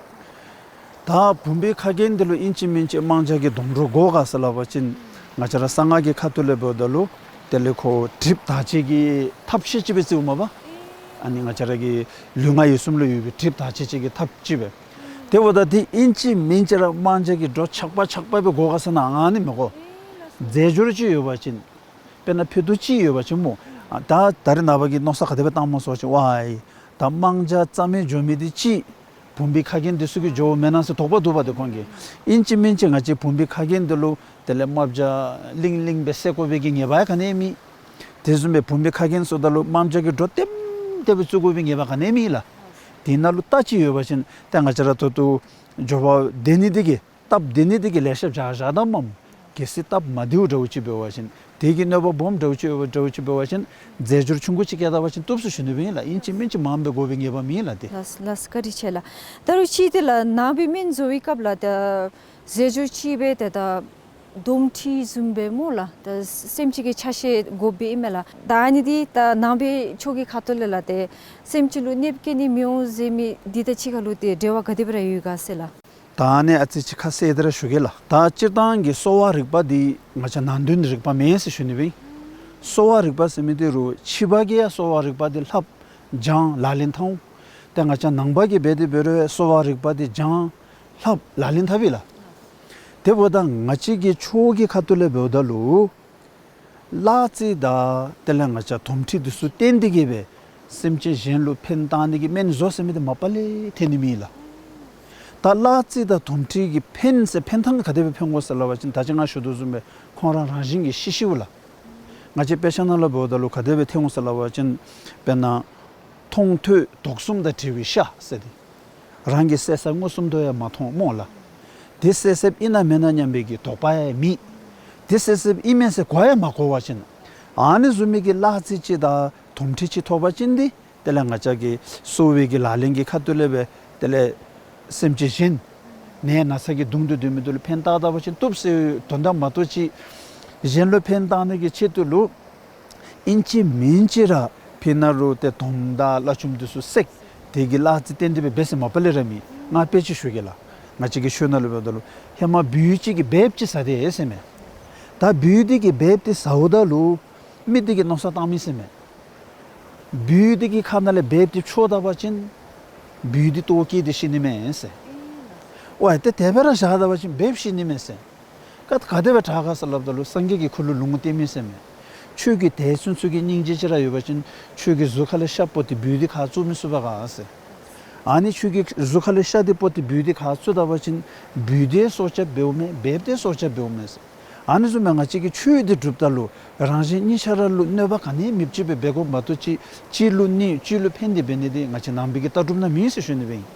ད་འབུམ་པའི་ཁ་རྒྱན་འདི་ལུ་ཨིན་ཅི་མིན་ཅི་དམག་བྱ་གི་སྡོང་གྲོགས་དགོ་ག་ཟེར་སླབ་པ་ཅིན་ང་བཅས་ར་གསང་སྔགས་ཀྱི་ཁ་ཐུག་ལས་འབདཝ་ད་ལུ་དེ་ལས་ཁོ་གྲིབ་དག་བྱེད་ཀྱི་ཐབས་ཤེས་ཅིག་སྦེ་བརྩིཝ་མས་པ། ཨ་ནི་ང་བཅས་ར་གི་ལུས་ངག་ཡིད་གསུམ་ལུ་ཡོད་པའི་གྲིབ་དག་བྱེད་ཅིག་གི་ཐབས་ཅིག་སྦེ། དེ་འབདཝ་ད་དེ་ཨིན་ཅི་མིན་ཅི་ར་དམག་བྱ་གི་སྡོང་གྲོགས་ཆགས་པ་ཆགས་པ་སྦེ་དགོ་ག་ཟེར་ན་ཨ་ནི་མི་དགོ། རྫས་སྦྱོར་ཅིག་ཡོད་པ་ཅིན་དཔེར་ན་ཕུད་རྡོག་ཅིག་ཡོད་པ་ཅིན་སྨོ། ཨ་ད་ད་རེས་ནངས་པ་གི་མནོ་བསམ་ག་དེ་སྦེ་བཏངམ་སྨོ་ཟེར་བ་ཅིན་ཝའི་ད་དམག་བྱ་རྩ་མེད་འགྱོ་མི་འདི་ཅིག་འབུམ་པའི་ཁ་རྒྱན་འདི་ཚུ་གིས་འགྱོཝ་མེན་ན་ཟེར་དོགས་པ་འདུག་པ་ཏེ་ཁོང་གིས། ཨིན་ཅི་མིན་ཅི་ང་བཅས་འབུམ་པའི་ཁ་རྒྱན་འདི་ལུ་དེ་ལས་དམག་བྱ་ལིང་ལིང་སྦེ་བསད་དགོ་པའི་གི་ངེས་པ་ཡང་ག་ནི་ཡང་མེད། དེ་བཟུམ་སྦེ་འབུམ་པའི་ཁ་རྒྱན་ཟེརཝ་ད་ལུ་དམག་བྱ་གི་སྡོང་གྲོགས་ལྟེམ་ལྟེ་སྦེ་བཙུགས་དགོ་པའི་ངེས་པ་ག་ནི་ཡང་མེད་ལགས། དེ་ནང་ལུ་རྟགས་ཅིག་ཡོད་པ་ཅིན་ཏེ་ང་བཅས་ར་ད་ལྟོ་འགྱོ་བ་སྡོད་ནི་འདི་གིས་སྟབས་བདེ་ནི་འདི་གིས་ལེ་ཤ་བཞག་བཞགཔ་ད་མས། གལ་སྲིད་སྟབས་མ་བདེཝ་འདྲཝ་ཅིག་འབད་བ་ཅིན་དེ་གིས་གནོད་པ་སྦོམ་འདྲཝ་ཅིག་ཡོདཔ་འདྲཝ་ཅིག་འབད་བ་ཅིན་རྫས་སྦྱོར་ཆུང་ཀུ་ཅིག་བཀལ་ད་པ་ཅིན་བཏུབ་ཟེར་ཞུ་ནི་སྦེ་ཨིན་ལགས། ཨིན་ཅི་མིན་ཅི་མངམ་སྦེ་དགོ་པའི་ངེས་པ་མེད་ལགས་ཏེ། ལགས་ལགས་བཀའ་དྲིན་ཆེ་ལགས། ད་རུང་ཅིག་དེ་ལགས་ནང་པའི་སྨན་བཟོ་བའི་སྐབས་ལགས་ད་རྫས་སྦྱོར་ཅིག་སྦེ་ད་ད་དོམ་མཁྲིས་བཟུམ་སྦེ་སྨོ་ལགས་ད་སེམས་ཅན་གྱི་ཆ་ཤས་དགོཔ་སྦེ་ཨིན་མས་ལགས། ད་ཨ་ནི་འདི་ད་ནང་པའི་ཆོས་ཀྱི་ཁ་ཐུག་ལས་ལགས་ཏེ་སེམས་ཅན་ལུ་གནོདཔ་བཀལ་ནི་མི་འོང་ཟེར་མི་འདི་དང་གཅིག་ཁར་ལུ་ཏེ་འབྲེལ་བ་ག་དེ་སྦེ་ར་ཡོད་ག་ཟེར་ལགས། ད་ཨ་ནི་ཨ་ཙི་ཅིག་ཁ་གསལ་ཏེ་ར་ཞུ་གེ་ལགས། ད་སྤྱིར་བཏང་གི་གསོ་བ་རིག་པ་འདི་ང་བཅས་ནང་དོན་རིག་པ་མེན་ཟེར་ཞུ་ནི་སྦེ་ཨིན། གསོ་བ་རིག་པ་ཟེར་མི་འདི་རུང་ཕྱི་པ་གི་ཡང་གསོ་བ་རིག་པ་འདི་ལྷབ་སྦྱང་ལག་ལེན་འཐབ་འོང་། ཏེ་ང་བཅས་ནང་པ་གིས་འབད་དེ་འབད་རུང་གསོ་བ་རིག་པ་འདི་སྦྱང་ལྷབ་ལག་ལེན་འཐབ་ཨིན་ལགས། དེ་འབདཝ་ད་ང་བཅས་ཀྱི་ཆོས་ཀྱི་ཁ་ཐུག་ལས་འབདཝ་ད་ལུ་གླ་རྩི་དང་དེ་ལས་ང་བཅས་དོམ་མཁྲིས་འདི་ཚུ་བསྟེན་ཏེ་གིས་སྦེ་སེམས་ཅན་གཞན་ལུ་ཕན་བཏགས་ནི་གི་སྨན་བཟོ་ཟེར་མི་འདི་མ་པ་ལས་ཐོན་ནི་མེད་ལགས། ད་གླ་རྩི་དང་དོམ་མཁྲིས་ཀྱིས་ཕན་ཟེར་ཕན་ཐངས་ག་དེ་སྦེ་ཕན་དགོ་ཟེར་སླབ་པ་ཅིན་ད་ཅི་ང་ཞུ་དོ་བཟུམ་སྦེ་ཁོང་ར་རང་བཞིན་གྱིས་ཤི་ཤིཝ་ལགས། ང་བཅས་དཔེ་ཆ་ནང་ལུ་འབདཝ་ད་ལུ་ག་དེ་སྦེ་ཐོན་འོང་ཟེར་སླབ་པ་ཅིན་དཔེར་ན་མཐོང་ཐོས་དོགས་གསུམ་དང་བྲལ་བའི་ཤ་ཟེར་ཏེ། རང་གིས་བསད་བསདཔ་མངོན་སུམ་དུ་ཡང་མ་མཐོང་སྨོ་ལགས། དེ་བསད་བསདཔ་ཨིན་ན་མེན་ན་སྙམ་པའི་གི་དོགས་པ་ཡང་མེད། དེ་བསད་བསདཔ་ཨིན་མས་ཟེར་གོ་ཡང་མ་གོ་བ་ཅིན། ཨ་ནི་བཟུམ་མའི་གི་གླ་རྩི་ཅིག་དང་དོམ་མཁྲིས་ཅིག་ཐོབ་པ་ཅིན་ཏེ་དེ་ལས་ང་བཅས་ཀྱི་གསོ་བའི་གི་ལག་ལེན་གྱི་ཁ་ཐུག་ལས་སྦེ་དེ་ལས་སེམས་ཅན་གཞན་ནད་ན་ཚ་གིས་གདུང་དུ་སྡོད་མི་འདི་ལུ་ཕན་བཏགས་ད་པ་ཅིན་བཏུབ་ཟེར་དོན་དག་མ་གཏོགས་ཅིག་གཞན་ལུ་ཕན་བཏགས་ནི་གི་ཆེད་དུ་ལུ་ཨིན་ཅི་མིན་ཅི་ར་ཕི་ནཱ་རུ་ཏེ་དོམ་དང་གླ་ཆུམ་འདི་ཚུ་བསད་དེ་གི་གླ་རྩི་བསྟེན་ཏེ་སྦེ་འབད་ཟེར་མ་པ་ལས་ར་མེད། ང་དཔེ་ཅིག་ཞུ་གེ་ལགས། ང་བཅས་ཀྱི་ཆོས་ནང་ལུ་འབདཝ་ད་ལུ་ཧེ་མ་སྦུལ་ཅིག་གིས་སྦལཔ་ཅིག་ཟ་སྟེ་ཟེར་མས། ད་སྦུལ་འདི་གིས་སྦལཔ་འདི་ཟཝ་ད་ལུ་མི་འདི་གིས་མནོ་བསམ་བཏང་མི་ཟེར་མས། སྦུལ་འདི་གི་ཁ་ནང་ལས་སྦལཔ་འདི་འཕྱོག་ད་པ་ཅིན་སྦུལ་འདི་ལྟོཝ་བཀྱེས་ཏེ་ཤི་ནི་མས་ཟེར། ཝའི་ཏེ་དེ་སྦེ་ར་བཞག་ད་པ་ཅིན་སྦལཔ་ཤི་ནི་མས་ཟེར། ཀ་ག་དེ་སྦེ་དྲག་ག་ཟེར་སླབ་ད་ལུ་སངས་རྒྱས་ཀྱིས་ཁོ་ལུ་ལུང་བསྟན་མི་ཟེར་མས། ཁྱོད་ཀྱི་དད་ཚུན་ཚོད་ཀྱི་སྙིང་རྗེ་ཅིག་ར་ཡོད་པ་ཅིན་ཁྱོད་ཀྱི་གཟུགས་ཁ་ལས་ཤ་ཕོག་སྟེ་སྦུལ་འདི་ཁ་བཙུམ་མི་ཚུགས་པས་ག་ཟེར། ཨ་ནི་ཁྱོད་ཀྱི་གཟུགས་ཁ་ལས་ཤ་འདི་ཕོག་སྟེ་སྦུལ་འདི་ཁ་བཙུམ་ད་པ་ཅིན་སྦུལ་འདི་སྲོག་སྐྱབས་འབདཝ་མས། སྦལཔ་འདི་སྲོག་སྐྱབས་འབདཝ་མས་ཟེར། ཨ་ནི་བཟུམ་སྦེ་ང་བཅས་ཀྱིས་ཆོས་འདི་སྒྲུབ་ད་ལུ་རང་གཞན་གཉིས་ཆ་ར་ལུ་གནོད་པ་ག་ནི་མེདཔ་ཅིག་སྦེ་འབད་དགོཔ་མ་གཏོགས་ཅིག་གཅིག་ལུ་གནོད་གཅིག་ལུ་ཕན་འདི་འབད་ནི་འདི་ང་བཅས་ནང་པའི་གི་ལྟ་གྲུབ་ནང་མེད་ཟེར་ཞུ་ནི་སྦེ་ཨིན།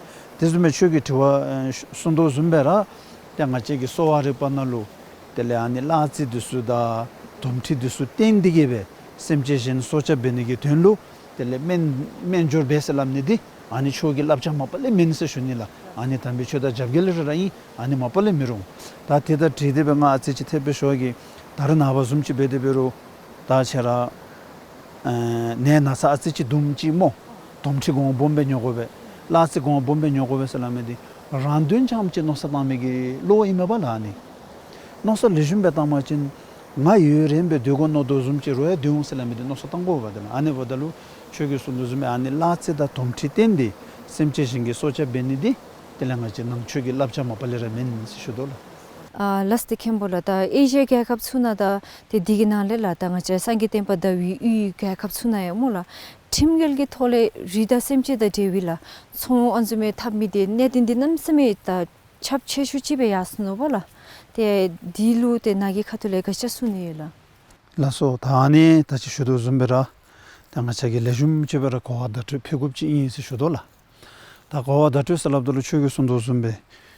དེ་བཟུམ་སྦེ་ཁྱོད་ཀྱིས་དྲི་བ་ཨེ་གསུང་དོ་བཟུམ་སྦེ་ར་ཏེ་ང་བཅས་ཀྱི་གསོ་བ་རིག་པ་ནང་ལུ་དེ་ལས་ཨ་ནི་གླ་རྩི་འདི་ཚུ་དང་དོམ་མཁྲིས་འདི་ཚུ་བསྟེན་ཏེ་གི་སྦེ་སེམས་ཅན་གཞན་སྲོག་སྐྱབས་འབད་ནི་གི་དོན་ལུ་དེ་ལས་སྨན་སྨན་སྦྱོར་འབད་ཟེར་སླབ་ནི་འདི་ཨ་ནི་ཆོས་ཀྱི་བསླབ་བྱ་མ་པ་ལས་མེན་ཟེར་ཞུ་ནི་ལགས། ཨ་ནི་དམ་པའི་ཆོས་དང་རྒྱབ་འགལ་ར་ར་ཨིན། ཨ་ནི་མ་པ་ལས་མི་རུང་། ད་དེ་དང་འཁྲིལ་ཏེ་སྦེ་ང་ཨ་ཙི་ཅིག་ཐེབས་སྦེ་ཞུ་བ་གི་ད་རེས་ནངས་པ་བཟུམ་ཅིག་འབད་དེ་འབད་རུང་ད་ཁྱེད་ར་ཨེ་ནད་ན་ཚ་ཨ་ཙི་ཅིག་འདུག་ཅི་སྨོ། དོམ་མཁྲིས་གོང་སྦོམ་སྦེ་ཉོ་དགོ་པས། གླ་རྩི་གོང་སྦོམ་སྦེ་ཉོ་དགོ་པས་ཟེར་སླབ་མི་འདི་རང་དོན་རྐྱངམ་ཅིག་མནོ་བསམ་བཏང་མི་གི་བློ་ཨིན་མས་པ་ལགས། ཨ་ནི་མནོ་བསམ་ལེགས་ཤོམ་སྦེ་བཏང་པ་ཅིན་ང་ཡུན་རིངམོ་སྦེ་སྡོད་དགོ་མནོ་དོ་བཟུམ་ཅིག་རོགས་ཡང་སྡོད་འོང་ཟེར་སླབ་མི་འདི་མནོ་བསམ་བཏང་དགོ་པས་ཏེ་ལགས། ཨ་ནི་འབདཝ་ད་ལུ་ཁྱོད་ཀྱིས་གསུང་དོ་བཟུམ་སྦེ་ཨ་ནི་གླ་རྩི་དང་དོམ་མཁྲིས་བསྟེན་ཏེ་སེམས་ཅན་གཞན་གྱི་སྲོག་སྐྱབས་འབད་ནི་འདི་དེ་ལས་ང་བཅས་ནང་ཆོས་ཀྱི་བསླབ་བྱ་མ་པ་ལས་ར་མེན་ཟེར་ཞུ་དོ་ལགས། ཨ་ལགས་སོ་མཁན་པོ་ལགས། ད་ཨེ་ཤི་ཡ་རྒྱལ་ཁབ་ཚུ་ནང་ད་ཏེ་འདི་གི་ནང་ལས་ལགས་ད་ང་བཅས་སངས་རྒྱས་བསྟན་པ་དར་བའི་ཡུལ་རྒྱལ་ཁབ་ཚུ་ནང་ཡང་སྨོ་ལགས་ཁྲིམས་འགལ་གྱི་ཐོག་ལས་རི་དྭགས་སེམས་ཅན་དང་འབྲེལ་བའི་ལགས་ཚོང་ཨ་ནི་བཟུམ་མའི་འཐབ་མི་འདི་གནད་དོན་འདི་གནམ་མེད་ས་མེད་ད་ཁྱབ་ཆེ་ཤོས་ཅིག་སྦེ་ཡར་སོ་ནུག་པ་ལགས། ཏེ་འདི་ལུ་ཏེ་ནཱ་གི་ཁ་ཐུག་ལས་ག་ཅི་གསུང་ནི་ཡོད་ལགས། ལགས་སོ། ད་ཨ་ནི་ད་ཅི་ཞུ་དོ་བཟུམ་སྦེ་ར་ད་ང་བཅས་ཀྱིས་ལེགས་ཤོམ་ཅིག་སྦེ་ར་གོ་བ་བརྡ་སྤྲོད་ཕུལ་དགོཔ་ཅིག་ཨིན་ཟེར་ཞུ་དོ་ལགས། ད་གོ་བ་བརྡ་སྤྲོད་ཟེར་སླབ་ད་ལུ་ཁྱོད་ཀྱིས་གསུང་དོ་བཟུམ་སྦེ་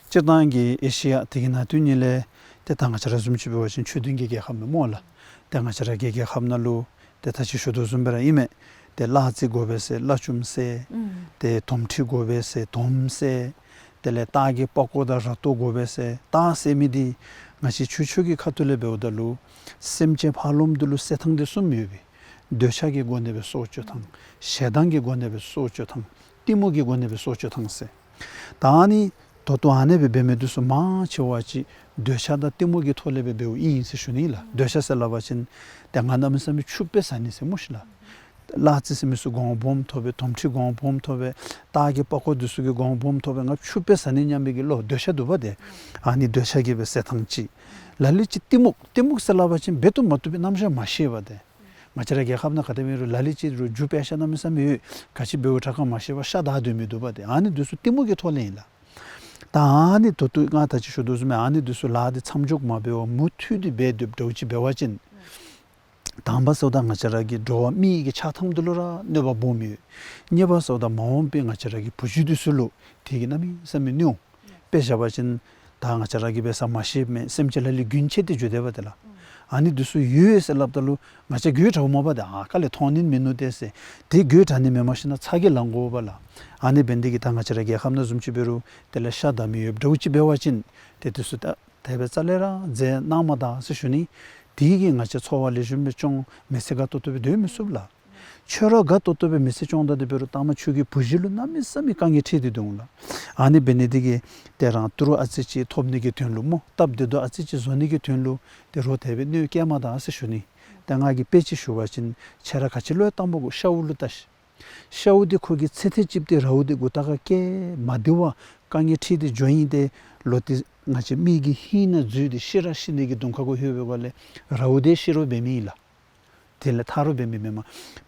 སྤྱིར་བཏང་གི་ཨེ་ཤི་ཡ་དེ་གི་ནང་དོན་ཉིད་ལས་ཏེ་ད་ང་བཅས་ར་བཟུམ་ཅིག་འབད་བ་ཅིན་ཆོས་ལྡན་གྱི་རྒྱལ་ཁབ་མས་སྨོ་ལགས། ཏེ་ང་བཅས་ར་གི་རྒྱལ་ཁབ་ནང་ལུ་ཏེ་ད་ཅི་ཞུ་དོ་བཟུམ་སྦེ་ར་ཨིན་མས། ཏེ་གླ་རྩི་དགོ་པས་ཟེར་གླ་བྱུམ་བསད། ཨུམ། ཏེ་དོམ་མཁྲིས་དགོ་པས་ཟེར་དོམ་བསད། དེ་ལས་སྟག་གི་པགས་ཀོ་དང་ར་ཏོ་དགོ་པས་ཟེར་སྟག་བསད་མི་འདི་ང་བཅས་ཆོས་ཕྱོགས་ཀྱི་ཁ་ཐུག་ལས་འབདཝ་ད་ལུ་སེམས་ཅན་ཕ་རོལ་པོ་འདི་ལུ་བསད་ཐངས་འདི་གསུམ་ཡོད་པས། འདོད་ཆགས་ཀྱི་སྒོ་ནས་སྦེ་སྲོག་གཅོད་ཐངས། ཞེ་སྡང་གི་སྒོ་ནས་སྦེ་སྲོག་གཅོད་ཐངས། གཏི་མུག་གི་སྒོ་ནས་སྦེ་སྲོག་གཅོད་ཐངས་ཟེར། ད་ཨ་ནི་ད་ལྟོ་ཨ་ནི་སྦེ་འབད་མི་འདི་ཚུ་མང་ཆེ་བ་ཅིག་འདོད་ཆགས་དང་གཏི་མུག་གི་ཐོག་ལས་སྦེ་འབདཝ་ཨིན་ཟེར་ཞུ་ནི་ལགས། འདོད་ཆགས་ཟེར་སླབ་པ་ཅིན་ཏེ་ང་གནམ་མེད་ས་མེད་ཕྱུགཔ་སྦེ་བཟའ་ནི་ཟེར་སྨོ་ཤིག་ལགས། གླ་རྩི་ཟེར་མི་ཚུ་གོང་སྦོམ་ཐོབ་པས། དོམ་མཁྲིས་གོང་སྦོམ་ཐོབ་པས། སྟག་གི་པགས་ཀོ་འདི་ཚུ་གི་གོང་སྦོམ་ཐོབ་པས། ང་ཕྱུགཔ་སྦེ་བཟའ་ནི་སྙམ་པའི་གི་བློ་འདོད་ཆགས་འདུག་པ་ཏེ། ཨ་ནི་འདོད་ཆགས་ཀྱིས་སྦེ་བསད་ཐངས་ཅིག། ལ་ལུ་ཅིག་གཏི་མུག། གཏི་མུག་ཟེར་སླབ་པ་ཅིན་འབད་བཏུབ་མ་བཏུབ་པའི་རྣམ་གཞག་མ་ཤེས་པ་ཏེ། ང་བཅས་ར་རྒྱལ་ཁབ་ནང་ག་དེ་སྦེ་རུང་ལ་ལུ་ཅིག་རུང་རྒྱུ་དཔེ་ཆ་གནམ་མེད་ས་མེད་ཡོད། ག་ཅི་འབདཝ་དྲག་ག་མ་ཤེས་པར་ཤ་བདའ་སྡོད་མི་འདུག་པ་ཏེ། ཨ་ནི་འདི་ཚུ་གཏི་མུག་གི་ཐོག་ལས་ཨིན་ལགས། ད་ཨ་ནི་ད་ལྟོ་ང་ད་ཅི་ཞུ་དོ་བཟུམ་སྦེ་ཨ་ནི་འདི་ཚུ་ལཱ་འདི་མཚམས་འཇོག་མ་འབད་བར་མུ་མཐུད་དེ་འབད་སྡོདཔ་འདྲཝ་ཅིག་འབད་བ་ཅིན་དང་པ་ཟེརཝ་ད་ང་བཅས་ར་གི་འགྲོ་བ་མི་གི་ཆགས་ཐངས་འདི་ལུ་ར་གནོད་པ་སྦོམ་ཡོད། གཉིས་པ་ཟེརཝ་ད་མ་འོངས་པའི་ང་བཅས་ར་གི་བུ་བརྒྱུད་འདི་ཚུ་ལུ་དེ་གིས་གནམ་མེད་ས་མེད་གནོད་འོང་། དཔེ་བཞག་པ་ཅིན་ད་ང་བཅས་ར་གིས་འབད་ས་མ་ཤེས་མི་སེམས་ཅན་ལ་ལུ་རྒྱུན་ཆད་དེ་འགྱོ་དེས་པ་ཏེ་ལགས། ཨ་ནི་འདི་ཚུ་ཡོད་ཟེར་སླབ་ད་ལུ་ང་བཅས་རྒྱུད་དྲག་མ་པ་ཏེ་ཨ་དཀའ་ལས་མཐོང་ནི་མིན་ནུག་ཏེ་ཟེར། དེ་རྒྱུད་དྲག་ནི་མེནམ་ཞིན་ན་ཚ་གྱང་ལང་དགོ་པས་ལགས། ཨ་ནི་འབད་ནི་དེ་གིས་ད་ང་བཅས་ར་རྒྱལ་ཁབ་ནང་བཟུམ་ཅིག་འབད་རུང་དེ་ལས་ཤ་བདའ་མི་ཡོདཔ་འདྲཝ་ཅིག་འབད་བ་ཅིན་ཏེ་འདི་ཚུ་ད་དེ་སྦེ་རྩ་ལས་ར་མཛད་གནང་མ་ད་ཟེར་ཞུ་ནི། དེ་གིས་ང་བཅས་འཚོ་བ་ལེགས་ཤོམ་སྦེ་སྐྱོང་མི་ཚེ་དགའ་ཏོག་ཏོ་སྦེ་སྡོད་མི་ཚུགས་ལགས། ཁྱོད་ར་དགའ་ཏོག་ཏོ་སྦེ་མི་ཚེ་སྐྱོང་ད་དེ་འབད་རུང་ལྟ་མ་ཁྱོད་ཀྱི་བུ་བརྒྱུད་ལུ་གནམ་མེད་ས་མེད་དཀའ་ངལ་འཁྲི་སྟེ་འདུག་ལགས། ཨ་ནི་འབད་ནི་དེ་གིས་ཏེ་རང་ཏི་རུ་ཨ་ཙི་ཅིག་ཐོབ་ནི་གི་དོན་ལུ་སྨོ། སྟབས་བདེ་ཏོག་ཨ་ཙི་ཅིག་བཟོ་ནི་གི་དོན་ལུ་ཏེ་རོགས་དེ་སྦེ་གནོད་བཀལ་མ་ད་ཟེར་ཞུ་ནི། ཏེ་ང་གིས་དཔེ་ཅིག་ཞུ་བ་ཅིན་ཁྱེད་ར་ག་ཅི་ལུ་ཡང་གཏམ་དགོ། ཤཝ་ལུ་བལྟ་ཤིག། ཤཝ་འདི་ཁོ་གིས་ཚེ་ཐེངས་གཅིག་ཏེ་རཝ་འདི་མགུ་ཏོ་ཁར་བཀལ་མ་བདེ་བར་དཀའ་ངལ་འཁྲི་སྟེ་འགྱོཝ་ཨིན། ཏེ་ལོག་སྟེ་ང་བཅས་མི་གི་ཧིང་ནང་འཛུལ་ཏེ་ཤི་ར་ཤི་ནི་གི་གདོང་ཁ་གུ་ལྷོད་པའི་སྒང་ལས་རཝ་འདི་ཤི་རོགས་འབད་མི་ཨིན་ལགས། དེ་ལས་ཐར་རོགས་འབད་མི་མེན་མས།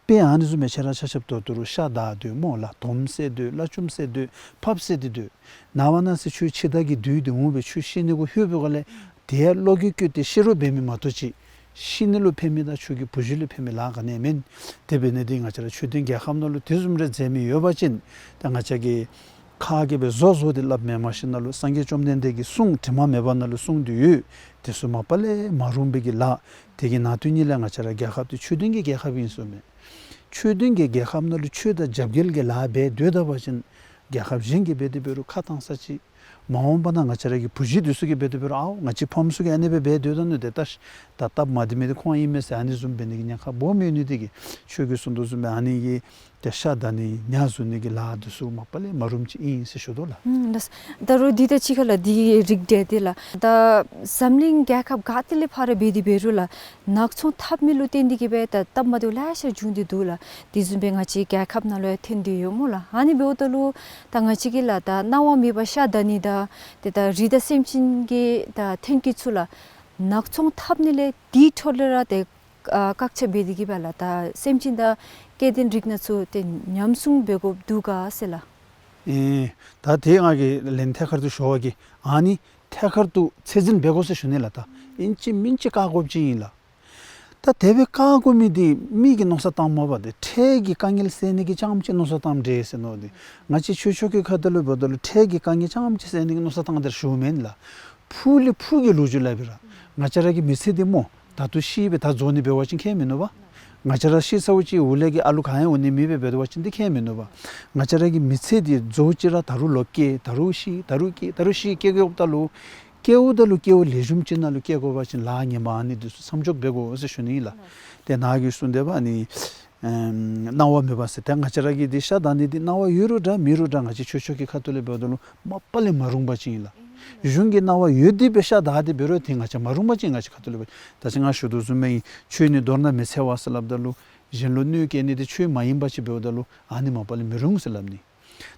དཔེ་ཨ་ནི་བཟུམ་སྦེ་ཁྱེད་ར་ཆ་ཁྱབ་ད་ལྟོ་རུང་ཤ་བདའ་སྡོད་སྨོ་ལགས། དོམ་བསད་སྡོད། གླ་ཆུམ་བསད་སྡོད། ཕགཔ་བསད་དེ་སྡོད། ནངས་པ་གནངས་ཚེ་ཁྱོད་འཆི་བདག་གི་བདུད་འདི་འོང་སྦེ་ཁྱོད་ཤི་ནི་གུ་ལྷོད་པའི་སྒང་ལས་དེ་ཡང་བློ་འགྱོད་བསྐྱེད་དེ་ཤི་རོགས་འབད་མི་མ་གཏོགས་ཅིག་ཤི་ནི་ལུ་ཕན་མི་དང་ཁྱོད་ཀྱི་བུ་བརྒྱུད་ལུ་ཕན་མི་ལཱ་ག་ནི་ཡང་མེན། དེ་འབད་ནི་དེ་གིས་ང་བཅས་ར་ཆོས་ལྡན་རྒྱལ་ཁབ་ནང་ལུ་དེ་བཟུམ་རེ་མཛད་མི་ཡོད་པ་ཅིན་ད་ང་བཅས་ཀྱིས་ཁ་གིས་སྦེ་བཟོ་བཟོ་སྟེ་སླབ་མེནམ་ཞིན་ན་ལུ་སངས་རྒྱས་བཅོམ་ལྡན་འདས་ཀྱི་གསུང་དྲི་མ་མེད་པ་ནང་ལུ་གསུངས་ཏེ་ཡོད། དེ་ཚུ་མ་པ་ལས་མ་རུང་བའི་གི་ལཱ། དེ་གི་ནང་དོན་ཉིད་ལས་ང་བཅས་ར་རྒྱལ་ཁབ་འདི་ཆོས་ལྡན་གྱི་རྒྱལ་ཁབ་ཨིན་ཟེར་མས། ཆོས་ལྡན་གྱི་རྒྱལ་ཁབ་ནང་ལུ་ཆོས་དང་རྒྱབ་འགལ་གྱི་ལཱ་འབད་སྡོད་ད་པ་ཅིན་རྒྱལ་ཁབ་གཞན་གྱིས་འབད་དེ་འབད་རུང་ཁ་བཏང་ས་ཅིག། མ་འོངས་པ་ནང་ང་བཅས་ར་གི་བུ་གཞི་འདི་ཚུ་གིས་འབད་དེ་འབད་རུང་ཨའོ་ང་བཅས་ཕམ་ཚུ་གིས་ཨ་ནི་སྦེ་འབད་སྡོད་ད་ནུག། ཏེ་ད་ད་སྟབས་མ་བདེ་མི་འདི་ཁོང་ཨིན་མས་ཟེར་ཨ་ནི་བཟུམ་འབད་ནི་གི་ཉེན་ཁ་སྦོམ་ཡོད་ནི་དེ་གིས་ཁྱོད་ཀྱིས་གསུང་དོ་བཟུམ་སྦེ་ཨ་ནི་གི་ཏེ་ཤ་བདའ་ནི་ཉ་བཟུང་ནི་གི་ལཱ་འདི་ཚུ་མ་པ་ལས་མ་རུངམ་ཅིག་ཨིན་ཟེར་ཞུ་དོ་ལགས། ཨུམ་ལགས། ད་རུང་འདི་དང་གཅིག་ཁར་ལགས་འདི་རིགས་འདི་དེ་ལགས་ད་འཛམ་གླིང་རྒྱལ་ཁབ་ག་ཏེ་ལས་ཕར་འབད་དེ་འབད་རུང་ལགས་ནག་ཚོང་འཐབ་མི་ལུ་བརྟེན་ཏེ་གིས་སྦེ་ད་སྟབས་མ་བདེཝ་ལེ་ཤ་འབྱུང་སྟེ་འདུག་ལགས། དེ་བཟུམ་སྦེ་ང་བཅས་རྒྱལ་ཁབ་ནང་ལུ་ཡང་ཐོན་ཏེ་ཡོད་སྨོ་ལགས། ཨ་ནི་འབདཝ་ད་ལུ་ད་ང་བཅས་ཀྱིས་ལགས་ད་གནང་བ་མེད་པར་ཤ་བདའ་ནི་དང་ཏེ་ད་རི་དྭགས་སེམས་ཅན་གྱི་ད་ཐོན་སྐྱེད་ཚུ་ལགས་ནག་ཚོང་འཐབ་ནི་ལས་དེའི་འཕྲོ་ལས་ར་ཏེ་ཨ་བཀག་ཆ་འབད་དེ་གིས་སྦེ་ལགས་ད་སེམས་ཅན་དང་སྐྱེ་ལྡན་རིགས་སྣ་ཚོགས་ཏེ་ཉམས་སྲུང་འབད་དགོཔ་འདུག་ག་ཟེར་ལགས། ཨེ་ད་དེ་ང་གིས་ལན་ཐད་ཀར་དུ་ཞུ་བ་གི་ཨ་ནི་ཐད་ཀར་དུ་ཚད་འཛིན་འབད་དགོ་ཟེར་ཞུ་ནི་ལགས། ད་ ཨིན་ཅི་མིན་ཅི་བཀག་དགོཔ་ཅིག་ཨིན་ལགས། ད་དེ་སྦེ་བཀག་དགོ་མི་འདི་མི་གིས་མནོ་བསམ་བཏངམ་མས་པ། ཏེ་ཁྲལ་གྱི་དཀའ་ངལ་སེལ་ནི་གི་རྐྱངམ་ཅིག་མནོ་བསམ་བཏངམ་འདྲས་ཟེར་མནོ་སྟེ། ང་བཅས་ཆོས་ཕྱོགས་ཀྱི་ཁ་ཐུག་ལས་འབདཝ་ད་ལུ་ཁྲལ་གྱི་དཀའ་ངལ་རྐྱངམ་ཅིག་སེལ་ནི་གི་མནོ་བསམ་བཏང་སྟེ་ར་ཞུཝ་མེན་ལགས། ཕུགས་ལས་ཕུགས་ཀྱི་ལོ་རྒྱུས་སླབ་པས་ར། ང་བཅས་ར་གི་མི་ཚེ་འདི་སྨོ། ད་ལྟོ་ཤི་སྦེ་ད་རྫོགས་ནི་འབད་བ་ཅིན་ཁྱད་མིན་ནུག་པ། ང་བཅས་ར་ཤི་ཚརཝ་ཅིག་འོག་ལས་ཀྱི་ཨ་ལུ་ག་ཡང་འོང་ནི་མེདཔ་སྦེ་འབད་བ་ཅིན་འདི་ཁྱད་མིན་ནུག་པ། ང་བཅས་ར་གི་མི་ཚེ་འདི་རྫོགས་ཅི་ར་ད་རུང་ལོག་སྐྱེ། ད་རུང་ཤི། ད་རུང་སྐྱེ། ད་རུང་ཤི། སྐྱེ་སྐྱེཝ་ད་ལུ་སྐྱེཝ་ད་ལུ་སྐྱེ་བ་ལེགས་ཤོམ་ཅིག་ནང་ལུ་སྐྱེ་དགོ་པ་ཅིན་ལཱ་ངན་པ་ཨ་ནི་འདི་ཚུ་མཚམས་འཇོག་འབད་དགོ་ཟེར་ཞུ་ནི་ཨིན་ལགས། ཏེ་ནཱ་གིས་གསུངས་དེ་སྦེ་ཨ་ནི་ཨེམ་གནང་བ་མེད་པ་ཟེར། ཏེ་ང་བཅས་ར་གིས་འདི་ཤ་བདའ་ནི་འདི་གནང་བ་ཡོད་རུང་འདྲ་མེད་རུང་འདྲ་ང་བཅས་ཆོས་ཕྱོགས་ཀྱི་ཁ་ཐུག་ལས་འབདཝ་ད་ལུ་མ་པ་ལས་མ་རུང་པ་ཅིག་ཨིན་ལགས། གཞུང་གིས་གནང་བ་ཡོད་དེ་སྦེ་ཤ་བདའ་སྟེ་འབད་རུང་ཏེ་ང་བཅས་མ་རུང་པ་ཅིག་ང་བཅས་ཁ་ཐུག་ལས་འབད། ད་ཅི་ང་ཞུ་དོ་བཟུམ་སྦེ་ཨིན། ཆོས་ནི་མདོར་ན་མི་འཚེ་བ་ཟེར་སླབ་ད་ལུ་གཞན་ལུ་གནོད་སྐྱེལ་ནི་འདི་ཆོས་མ་ཡིན་པ་ཅིག་འབདཝ་ད་ལུ་ཨ་ནི་མ་པ་ལས་མི་རུང་ཟེར་སླབ་ནི།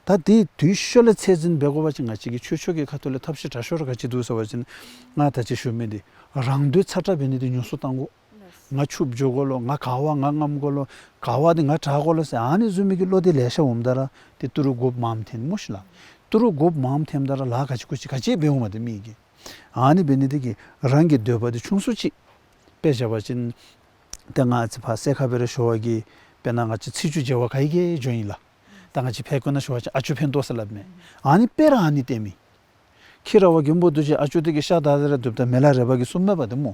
ད་དེ་དུས་ཤོལ་ལས་ཚད་འཛིན་འབད་དགོ་པ་ཅིན་ང་བཅས་ཀྱི་ཆོས་ཕྱོགས་ཀྱི་ཁ་ཐུག་ལས་ཐབས་ཤེས་དྲག་ཤོས་ར་ག་ཅི་འདུག་ཟེར་བ་ཅིན་ང་ད་ཅི་ཞུ་མི་འདི་རང་དོན་ཚ་དྲག་འབད་ནི་འདི་ཉུང་སུ་བཏང་དགོ། ང་ཕྱུགཔོ་འགྱོ་དགོ་ལོ། ང་ག་བ་ང་རྔམ་དགོ་ལོ། ག་བ་འདི་ང་དྲག་དགོ་ལོ་ཟེར་ཨ་ནི་བཟུམ་མའི་གི་བློ་འདི་ལེ་ཤ་འོངམ་ད་ར་ཏེ་ཏི་རུ་དགོཔ་མངམ་ཐོན་སྨོ་ཤི་ལགས། ཏི་རུ་དགོཔ་མངམ་ཐོནམ་ད་ར་ལཱ་ག་ཅི་གུ་ཅི་ག་ཅི་འབད་འོང་མས་ཏེ་མི་གིས། ཨ་ནི་འབད་ནི་འདི་གིས་རང་གི་འདོད་པ་འདི་ཆུང་སུ་ཅིག་དཔེ་བཞག་པ་ཅིན་ཏེ་ང་བཅས་ཕར་སེ་ཁ་སྦེ་ར་ཞུ་བ་གི་དཔེར་ན་ང་བཅས་ཚེས་བཅུ་མཇལ་བར་ག་གིས་ཡང་འགྱོཝ་ཨིན་ལགས། ད་ང་བཅས་ཕལ་སྐད་ནང་ཞུ་བ་ཅིན་ཨ་ཅོ་ཕན་ཐོགས་ཟེར་སླབ་མས། ཨ་ནི་དཔེ་ར་ཨ་ནི་སྟོནམ་ཨིན། ཁྱི་ར་བ་མགོན་པོ་རྡོ་རྗེ་ཨ་ཅོ་འདི་གིས་ཤ་བདའ་སྟེ་ར་སྡོདཔ་ད་མི་ལ་རས་པ་གིས་གསུངམ་མས་པ་ཏེ་སྨོ།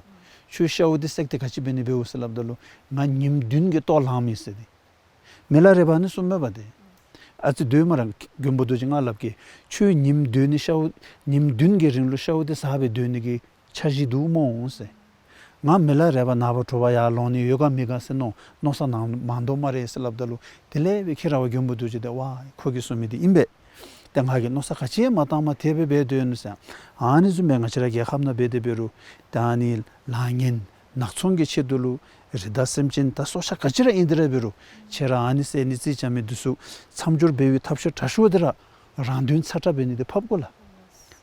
ཁྱོད་ཤཝ་འདི་བསད་དེ་ག་ཅི་འབད་ནི་འབདཝ་ཟེར་སླབ་ད་ལུ་ང་ཉིནམ་བདུན་གྱི་ལྟོ་ལངམ་ཨིན་ཟེར་ཏེ། མི་ལ་རས་པ་ནི་གསུངམ་མས་པ་ཏེ། ཨ་ཙི་སྡོད་སྨ་རེ་མགོན་པོ་རྡོ་རྗེ་ང་སླབ་གེ། ཁྱོད་ཉིནམ་བདུན་ནི་ཤཝ་ཉིནམ་བདུན་གྱི་རིང་ལུ་ཤཝ་འདི་ཟ་སྦེ་སྡོད་ནི་གི་འཆར་གཞི་འདུག་སྨོ་ཟེར། ང་མི་ལ་རས་པ་ནངས་པ་དྲོ་པ་ཡར་ལོང་ནི་ཡོད་ག་མེད་ག་ཟེར་མནོ་མནོ་བསམ་ནང་མ་འདུག་སྨ་རེ་ཟེར་སླབ་ད་ལུ་དེ་ལས་སྦེ་ཁྱི་ར་བ་མགོན་པོ་རྡོ་རྗེ་འདི་ཝའི་ཁོ་གིས་གསུང་མི་འདི་ཨིན་པས། ཏེ་ང་གིས་མནོ་བསམ་ག་ཅི་ཡང་མ་བཏངམ་དེ་སྦེ་འབད་སྡོད་ནུག་ཟེར། ཨ་ནི་བཟུམ་སྦེ་ང་བཅས་ར་རྒྱལ་ཁབ་ནང་འབད་དེ་འབད་རུང་ད་ཨ་ནི་ལཱ་ངན་ནག་ཚོང་གི་ཆེད་དུ་ལུ་རི་དྭགས་སེམས་ཅན་ད་སྲོག་ཆགས་ག་ཅི་ར་ཨིན་དེ་ར་འབད་རུང་ཁྱེད་ར་ཨ་ནི་བསད་ནི་རྩིས་རྐྱབ་མི་འདི་ཚུ་མཚམས་སྦྱོར་འབད་བའི་ཐབས་ཤེས་དྲག་ཤོས་འདི་ར་རང་དོན་ཚ་དྲག་འབད་ནི་འདི་ཕབ་དགོ་ལགས།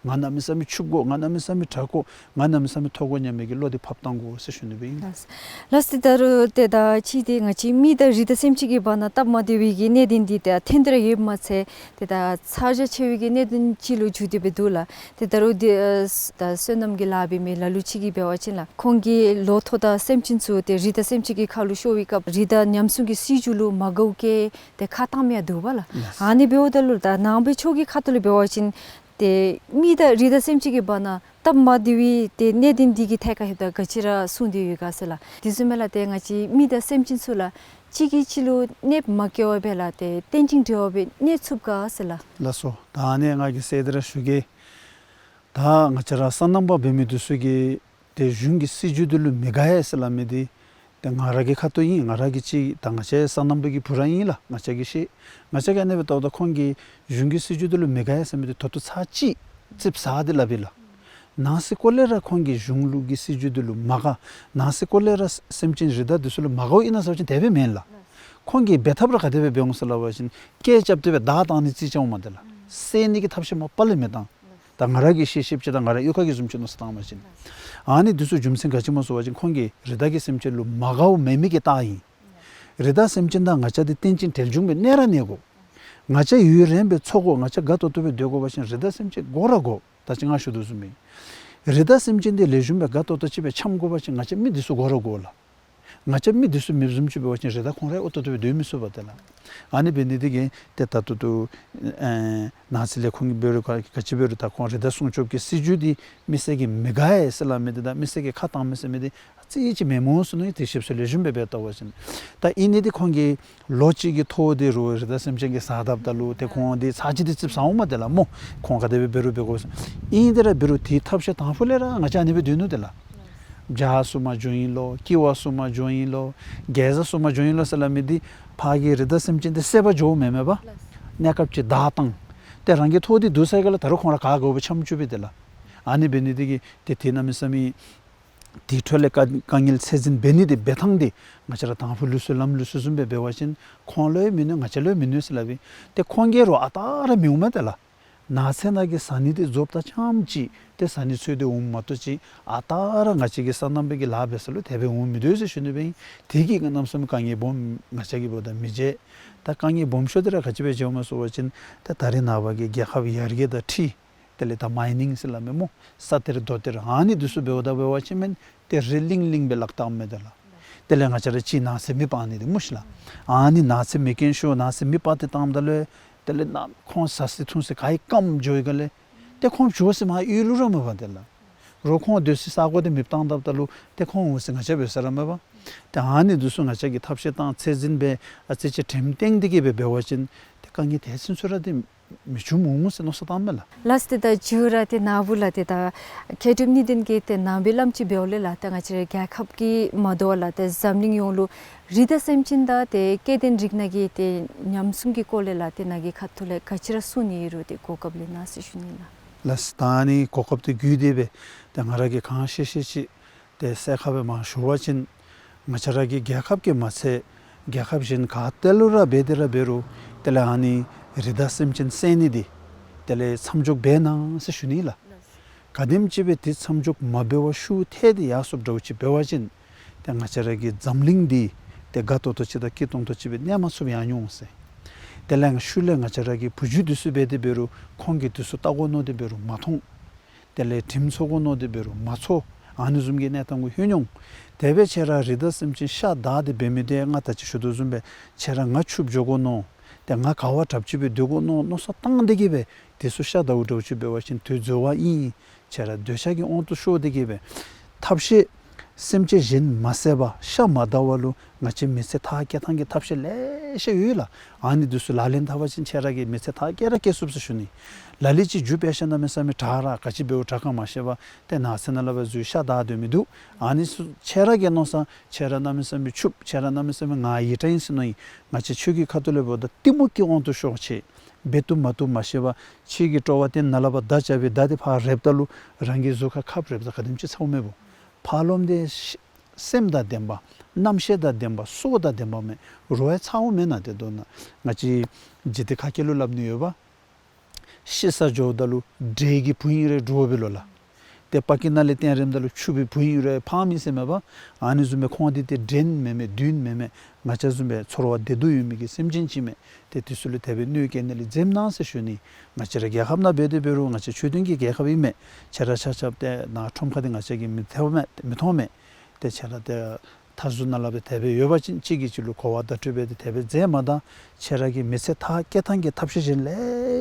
ང་གནམ་མེད་ས་མེད་ཕྱུག་དགོ། ང་གནམ་མེད་ས་མེད་དྲག་དགོ། ང་གནམ་མེད་ས་མེད་མཐོ་དགོ་སྙམ་མི་གི་བློ་འདི་ཕབ་བཏང་དགོ་ཟེར་ཞུ་ནི་སྦེ་ཨིན། ལགས་སོ། ལགས་སོ། ད་རུང་ཏེ་ད་ཅི་ཏེ་ང་བཅས་མི་དང་རི་དྭགས་སེམས་ཅན་གྱི་བར་ན་སྟབས་མ་བདེ་བའི་གི་གནད་དོན་འདི་ཏེ་ཐོན་ཏེ་ར་ཡོདཔ་མ་ཚད་ཏེ་ད་ཚ་གྱང་ཆེ་བའི་གི་གནད་དོན་ཅིག་ལུ་འགྱུར་ཏེ་སྦེ་འདུག་ལགས། ཏེ་ད་རུང་འདི་ཨ་ད་སོ་ནམ་གྱི་ལཱ་འབད་མི་ལ་ལུ་ཅིག་གིས་འབད་བ་ཅིན་ལགས་ཁོང་གིས་ལོ་ཐོག་དང་སེམས་ཅན་ཚུ་ཏེ་རི་དྭགས་སེམས་ཅན་གྱི་ཁ་ལུ་ཤོར་བའི་སྐབས་རི་དྭགས་ཉམས་སྲུང་གི་སྲིད་བྱུས་ལུ་མ་དགའཝ་བཀལ་ཏེ་ཁ་བཏངམ་ཡང་འདུག་པ་ལགས། ལགས་སོ། ཨ་ནི་འབདཝ་ད་ལུ་ད་ནང་པའི་ཆོས་ཀྱི་ཁ་ཐུག་ལས་འབད་བ་ཅིན་ཏེ་མི་དང་རི་དྭགས་སེམས་ཅན་གྱི་བར་ན་སྟབས་མ་བདེ་བའི་ཏེ་གནད་དོན་འདི་གི་ཐད་ཁར་ལྷོདཔ་ད་ག་ཅི་ར་གསུངས་ཏེ་ཡོད་ག་ཟེར་ལགས། དེ་བཟུམ་སྦེ་ལགས་ཏེ་ང་བཅས་མི་དང་སེམས་ཅན་ཚུ་ལགས་གཅིག་གིས་གཅིག་ལུ་གནོདཔ་མ་བཀལ་བར་སྦེ་ལགས་ཏེ་རྟེན་ཅིང་འབྲེལ་བ་སྦེ་གནས་ཚུགས་ག་ཟེར་ལགས། ལགས་སོ། ད་ཨ་ནི་ང་གིས་ཟེར་ཏེ་ར་ཞུ་གེ། ད་ང་བཅས་ར་སོ་ནམ་པ་འབད་མི་འདི་ཚུ་གིས་ཏེ་གཞུང་གི་སྲིད་བྱུས་འདི་ལུ་མི་དགའ་ཡ་ཟེར་སླབ་མི་འདི་ཏེ་ང་ར་གི་ཁ་ཐུག་ཨིན། ང་ར་གིས་ཅིག་ད་ང་བཅས་སོ་ནམ་པ་གི་བུ་ར་ཨིན་ལགས། ང་བཅས་ཀྱིས་ཤེས། ང་བཅས་ཀྱིས་ཨ་ནི་སྦེ་བལྟཝ་ད་ཁོང་གིས་གཞུང་གི་སྲིད་བྱུས་འདི་ལུ་མི་དགའ་ཡ་ཟེར་མི་འདི་ད་ལྟོ་ཚར་གཅིག་ཙིགཔ་ཟ་སྟེ་སླབ་ཨིན་ལགས། ནང་སེམས་ཁོག་ལས་ར་ཁོང་གིས་གཞུང་ལུགས་ཀྱི་སྲིད་བྱུས་འདི་ལུ་མ་དགའ། ནང་སེམས་ཁོག་ལས་ར་སེམས་ཅན་རི་དྭགས་འདི་ཚུ་ལུ་མ་དགའཝ་ཨིན་ན་ཟེར་བ་ཅིན་དེ་སྦེ་མེན་ལགས། ཁོང་གིས་འབད་ཐབས་ར་ག་དེ་སྦེ་འབད་འོང་ཟེར་སླབ་པ་ཅིན་སྐད་རྐྱབ་སྟེ་སྦེ་བདའ་བཏང་ནི་རྩིས་རྐྱབ་འོང་མས་ཏེ་ལགས། བསད་ནི་གི་ཐབས་ཤེས་མ་པ་ལས་མི་བཏང་། ད་ང་ར་གིས་ཤེས་ཤེསཔ་ཅིག་དང་ང་ར་གཡུས་ཁ་གི་བཟུམ་ཅིག་མནོ་བསམ་བཏང་བ་ཅིན་ཨ་ནི་འདི་ཚུ་རྒྱུ་མཚན་ག་ཅི་སྨོ་ཟེར་བ་ཅིན་ཁོང་གིས་རི་དྭགས་ཀྱི་སེམས་ཅན་ལུ་མ་དགའཝ་མེད་མི་གི་རྟགས་ཨིན། རི་དྭགས་སེམས་ཅན་དང་ང་བཅས་འདི་རྟེན་ཅིང་འབྲེལ་འབྱུང་སྦེ་གནས་ར་གནས་དགོ། ང་བཅས་ཡུན་རིངམོ་སྦེ་འཚོ་དགོ། ང་བཅས་དགའ་ཏོག་ཏོ་སྦེ་སྡོད་དགོ་པ་ཅིན་རི་དྭགས་སེམས་ཅན་དགོ་ར་དགོ། ད་ཅི་ང་ཞུ་དོ་བཟུམ་སྦེ་རི་དྭགས་སེམས་ཅན་འདི་ལེགས་ཤོམ་སྦེ་དགའ་ཏོག་ཏོ་ཅིག་སྦེ་འཁྱམ་དགོ་པ་ཅིན་ང་བཅས་མི་འདི་ཚུ་དགོ་ར་དགོ་ལགས། ང་བཅས་མི་འདི་ཚུ་མེདཔ་བཟུམ་ཅིག་འབད་བ་ཅིན་རི་དྭགས་ཁོང་ར་ཨོ་ཏོག་ཏོ་སྦེ་སྡོད་མི་ཚུགས་པས་ཏེ་ལགས། ཨ་ནི་འབད་ནི་འདི་གིས་ཏེ་ད་ལྟོ་ཏོ་ཨེ་ནང་སེམས་ལས་ཁོང་གིས་འབད་རུང་ག་ག་ཅི་འབད་རུང་ད་ཁོང་རི་དྭགས་སྲུང་སྐྱོབ་ཀྱི་སྲིད་བྱུས་འདི་མི་སེར་གྱིས་མི་དགའ་ཡ་ཟེར་སླབ་མི་འདི་དང་མི་སེར་གྱིས་ཁ་བཏང་མི་ཟེར་མི་འདི་ཨ་ཙི་ཅིག་མེནམ་འོང་ཟེར་མནོ་ཡི། ཏེ་ཞིབ་འཚོལ་ལེགས་ཤོམ་སྦེ་འབད་བལྟ་བ་ཅིན་ད་ཨིན་ནི་འདི་ཁོང་གིས་ལོ་གཅིག་གི་ཐོག་འདི་རུང་རི་དྭགས་སེམས་ཅན་གྱིས་ཟ་དཔ་ད་ལུ་ཏེ་ཁོང་འདི་ཚར་གཅིག་འདི་ཙིགཔ་ཟ་འོང་མས་ཏེ་ལགས་སྨོ། ཁོང་ག་དེ་སྦེ་འབད་རུང་འབད་དགོ་ཟེར། ཨིན་དེ་ར་འབད་རུང་དེའི་ཐབས་ཤེས་དང་ཕུ་ལས་ར་ང་བཅས་ཨ་ནི་སྦེ་སྡོད་ནུག་ཏེ་ལགས། བྱཱ་བསྲུབ་མར་འགྱོ་ཨིན་ལོ། ཀི་བ་བསྲུབ་མར་འགྱོ་ཨིན་ལོ། གེ་ཛ་བསྲུབ་མར་འགྱོ་ཨིན་ལོ་ཟེར་སླབ་མི་འདི་ཕར་གྱི་རི་དྭགས་སེམས་ཅན་འདི་བསད་པར་འགྱོཝ་མེན་མས་པ། གནས་སྐབས་ཅིག་བདའ་བཏང་། ཏེ་རང་གི་ཐོག་འདི་བསྡུ་ས་ག་ལས་ད་རུང་ཁོང་ར་ག་དགོ་པའི་འཁྱམ་བཅུག་པས་ཏེ་ལགས། ཨ་ནི་འབད་ནི་འདི་གིས་ཏེ་དེ་གནམ་མེད་ས་མེད་དེ་འཕྲོ་ལས་དཀའ་དཀའ་ངལ་ཚད་འཛིན་འབད་ནི་འདི་འབད་ཐངས་འདི་ང་བཅས་ར་དང་ཕུ་ལུགས་སྲོལ་ལམ་ལུགས་སྲོལ་བཟུམ་སྦེ་འབད་བ་ཅིན་ཁོང་ལུ་ཡང་མི་གནོད་ང་བཅས་ལུ་ཡང་མི་གནོད་ཟེར་སླབ་ཨིན། ཏེ་ཁོང་གིས་རུང་ཨ་རྟག་ར་མི་འོང་མས་ཏེ་ལགས། ནགས་ཚལ་ནང་གི་ཟ་ནི་འདི་རྫོགསཔ་ད་རྐྱངམ་ཅིག་ཏེ་ཟ་ནི་འཚོལ་ཏེ་འོངམ་མ་གཏོགས་ཅིག་ཨ་རྟག་ར་ང་བཅས་ཀྱི་སོ་ནམ་པའི་གི་ལཱ་འབད་ས་ལུ་དེ་སྦེ་འོང་མི་འདུག་ཟེར་ཞུ་ནི་སྦེ་ཨིན། དེ་གིས་གནམ་མེད་ས་མེད་དཀའ་ངལ་སྦོམ་ང་བཅས་ཀྱིས་འབདཝ་ད་མི་མཇལ། ད་དཀའ་ངལ་སྦོམ་ཤོས་འདི་ར་ག་ཅི་སྦེ་མཇལཝ་སྨོ་ཟེར་བ་ཅིན་ད་ད་རེས་ནངས་པ་གི་རྒྱལ་ཁབ་ཡར་རྒྱས་དང་འཁྲིལ་ དེ་ལས་ད་མའི་ནིང་ཟེར་སླབ་མས་སྨོ། ས་གཏེར་རྡོ་གཏེར་ཨ་ནི་འདི་ཚུ་འབདཝ་ད་འབད་བ་ཅིན་མེན་ཏེ་རི་ལིང་ལིང་སྦེ་ལག་བཏངམ་མས་ཏེ་ལགས། དེ་ལས་ང་བཅས་ར་ཅིག་ནགས་ཚལ་མེདཔ་ཨ་ནི་འདི་སྨོ་ཤིག་ལགས། ཨ་ནི་ནགས་ཚལ་མེ་རྐྱེན་ཤོར་ནགས་ཚལ་མེདཔ་འདི་བཏངམ་ད་ལུ་དེ་ལས་ནཱ་ཁོང་བཟའ་ས་འཐུང་ས་ག་ཡི་སྐམ་འགྱོ་ཡི་ག་ལས། ཏེ་ཁོང་འགྱོ་ས་མར་གཡུས་ལུ་ར་མེད་པ་ཏེ་ལགས། རོགས་ཁོང་སྡོད་སའི་ས་གོ་འདི་མེདཔ་བཏང་དཔ་ད་ལུ་ཏེ་ཁོང་འོང་ས་ང་བཅས་འབད་ས་ར་མེད་པ། ཏེ་ཨ་ནི་འདི་ཚུ་ང་བཅས་ཀྱིས་ཐབས་ཤེས་བཏང་ཚད་འཛིན་འབད་ཨ་ཙི་ཅིག་དྲནམ་བཏང་སྟེ་གིས་འབད་འབད་བ་ཅིན་ཏེ་དཀའ་ངལ་དེ་ཚུན་ཚོད་ར་འདི་མི་འབྱུངམ་འོང་ཟེར་མནོ་བསམ་བཏངམ་མས་ལགས། ལགས་སོ། ཏེ་ད་མཇུག་ར་ཏེ་ནཱ་བུ་ལགས་ཏེ་ད་མཁས་གྲུབ་གཉིས་ལྡན་གྱིས་ཏེ་ནང་པའི་བླམ་ཅིག་འབདཝ་ལས་ལགས་ཏེ་ང་བཅས་ར་རྒྱལ་ཁབ་ཀྱི་མ་དོ་བར་ལགས་ཏེ་འཛམ་གླིང་ཡོངས་ལུ་རི་དྭགས་སེམས་ཅན་དང་ཏེ་སྐྱེ་ལྡན་རིགས་སྣ་གི་ཏེ་ཉམས་སྲུང་གི་སྐོར་ལས་ལགས་ཏེ་ནཱ་གི་ཁ་ཐུག་ལས་ག་ཅི་ར་གསུང་ནི་ཡོད་རུང་ཏེ་གོ་སྐབས་ལེན་གནང་ཟེར་ཞུ་ནི་ལགས། ལགས་སོ། ད་ཨ་ནི་གོ་སྐབས་འདི་བརྒྱུད་དེ་སྦེ་ཏེ་ང་ར་གིས་གང་ཤེས་ཤེས་ཅིག་ཏེ་གསལ་ཁ་སྦེ་མར་ཞུ་བ་ཅིན་ང་བཅས་ར་གི་རྒྱལ་ཁབ་ཀྱིས་མ་ཚད་རྒྱལ་ཁབ་གཞན་ག་ཏེ་ལུ་ར་འབད་དེ་ར་འབད་རུང་དེ་ལས་ཨ་ནི་རི་དྭགས་སེམས་ཅན་བསད་ནི་འདི་དེ་ལས་མཚམས་འཇོག་འབད་གནང་ཟེར་ཞུ་ནི་ལགས། ག་དེམ་ཅིག་སྦེ་འདི་མཚམས་འཇོག་མ་འབད་བར་ཤུགས་ཐལ་ཏེ་ཡར་སོངམ་འདྲཝ་ཅིག་འབད་བ་ཅིན་ཏེ་ང་བཅས་ར་གི་འཛམ་གླིང་འདི་ཏེ་དགའ་ཏོག་ཏོ་ཅིག་དང་སྐྱིད་ཏོང་ཏོ་ཅིག་སྦེ་གནས་མ་ཚུགསཔ་ཡང་འོང་ཟེར། དེ་ལས་ཤུལ་ལས་ང་བཅས་ར་གི་བུ་རྒྱུད་འདི་ཚུ་འབད་དེ་འབད་རུང་ཁོང་གིས་འདི་ཚུ་བལྟ་དགོ་མནོ་སྟེ་འབད་རུང་མ་མཐོང་། དེ་ལས་དྲིམ་ཚོར་དགོ་མནོ་སྟེ་འབད་རུང་མ་ཚོར། ཨ་ནི་བཟུམ་གྱི་གནས་སྟངས་གུ་ལྷོད་འོང་། དེ་སྦེ་ཁྱེད་ར་རི་དྭགས་སེམས་ཅན་ཤ་བདའ་སྟེ་འབད་མི་འདི་ང་ད་ཅི་ཞུ་དོ་བཟུམ་སྦེ་ཁྱེད་ར་ང་ཕྱུགཔོ་འགྱོ་དགོ་མནོ། ཏེ་ང་ག་བ་དྲགཔ་ཅིག་སྦེ་སྡོད་དགོ་མནོ་མནོ་བསམ་བཏང་སྟེ་གིས་སྦེ་འདི་ཚུ་ཤ་བདའཝ་འདྲཝ་ཅིག་འབད་བ་ཅིན་དེ་འཛོལ་བ་ཨིན། ཁྱེད་ར་འདོད་ཆགས་ཀྱི་དབང་དུ་ཤོར་ཏེ་གིས་སྦེ་ཐབས་ཤེས་སེམས་ཅན་གཞན་མ་བསད་པར་ཤ་མ་བདའ་བར་ལུ་ང་བཅས་མི་ཚེ་མཐར་སྐྱེལ་ཐངས་ཀྱི་ཐབས་ཤེས་ལེ་ཤ་ཡོད་ལགས། ཨ་ནི་འདི་ཚུ་ལག་ལེན་འཐབ་པ་ཅིན་ཁྱེད་ར་གི་མི་ཚེ་མཐར་སྐྱེལ་ར་སྐྱེལ་ཚུགས་ཟེར་ཞུ་ནི། ལ་ལུ་ཅིག་རྒྱུ་སྦེ་ཤ་གནམ་མེད་ས་མེད་དྲག་ར་ག་ཅི་འབདཝ་དྲག་ག་མ་ཤེས་པར་ཏེ་ནགས་ཚལ་ནང་ལས་ཕར་འཛུལ་ཤ་བདའ་སྡོད་མི་འདུག། ཨ་ནི་ཚུ་ཁྱེད་ར་གིས་མནོ་བསམ་ཁྱེད་ར་གནམ་མེད་ས་མེད་ཕྱུགཔོ་ཁྱེད་ར་གནམ་མེད་ས་མེད་ང་ཡིད་དྲག་ཨིན་ཟེར་མནོ་ཡི། ང་བཅས་ཆོས་ཀྱི་ཁ་ཐུག་ལས་འབདཝ་ད་གཏི་མུག་གི་དབང་དུ་ཤོར་ཆེ། འབད་བཏུབ་མ་བཏུབ་མ་ཤེས་པར་ཕྱི་གི་སྤྲོ་བ་བསྟེན་ནང་ལས་ཕར་མདའ་རྐྱབ་པའི་མདའ་འདི་ཕར་རེགཔ་ད་ལུ་རང་གི་གཟུགས་ཁར་ཁབ་རེགཔ་ད་ག་དེམ་ཅིག་ཚཝ་མས་བོ། ཕར་ལོགམ་འདི་ཤ་སེམས་དང་ལྡན་པ་རྣམ་ཤེས་དང་ལྡན་པ་སྲོག་དང་ལྡན་པ་མས། རོ་ཡང་ཚཝ་མེན་ན། དེ་དོན་ང་བཅས་འཇིག་རྟེན་ཁ་སྐད་ལུ་སླབ་ནི་ཡོད་པ། ཤི་ས་འགྱོཝ་ད་ལུ་འདྲེ་གི་བུ་ཨིན་རུང་འདྲོག་པས་ལོ་ལགས། ཏེ་ཕ་གི་ནང་ལས་བཏོན་རནམ་ད་ལུ་ཕྱུག་པའི་བུ་ཨིན་རུང་ཕངམ་ཨིན་ཟེར་མས་པ། ཨ་ནི་བཟུམ་སྦེ་ཁོང་འདི་ཏེ་འདྲེ་མེན་མས་བདུད་མེན་མས། ང་བཅས་བཟུམ་སྦེ་ཚོར་བ་བདེ་སྡུག་ཡོད་མི་གི་སེམས་ཅན་ཅིག་མས། ཏེ་འདི་ཚུ་ལུ་དེ་སྦེ་གནོད་སྐྱེལ་ནི་ལས་འཛེམ་གནང་ཟེར་ཞུ་ནི། ང་བཅས་ར་རྒྱལ་ཁབ་ནང་འབད་དེ་འབད་རུང་ང་བཅས་ཆོས་ལྡན་གྱི་རྒྱལ་ཁབ་ཨིན་མས། ཁྱེད་ར་ཆ་ཁྱབ་ཏེ་ནཱ་ཁྲོམ་ཁ་འདི་ང་བཅས་ཀྱིས་མི་ཐོབ་མས་མི་མཐོང་མས། ཏེ་ཁྱེད་ར་ཏེ་མཐའ་ཟུར་ནང་ལས་སྦེ་དེ་སྦེ་ཡོད་པ་ཅིན་གཅིག་གིས་གཅིག་ལུ་གོ་བ་བརྡ་སྤྲོད་འབད་དེ་དེ་སྦེ་མཛད་མ་ད། ཁྱེད་ར་གི་མི་ཚེ་མཐར་སྐྱེལ་ཐངས་ཀྱི་ཐབས་ཤེས་གཞན་ལེ་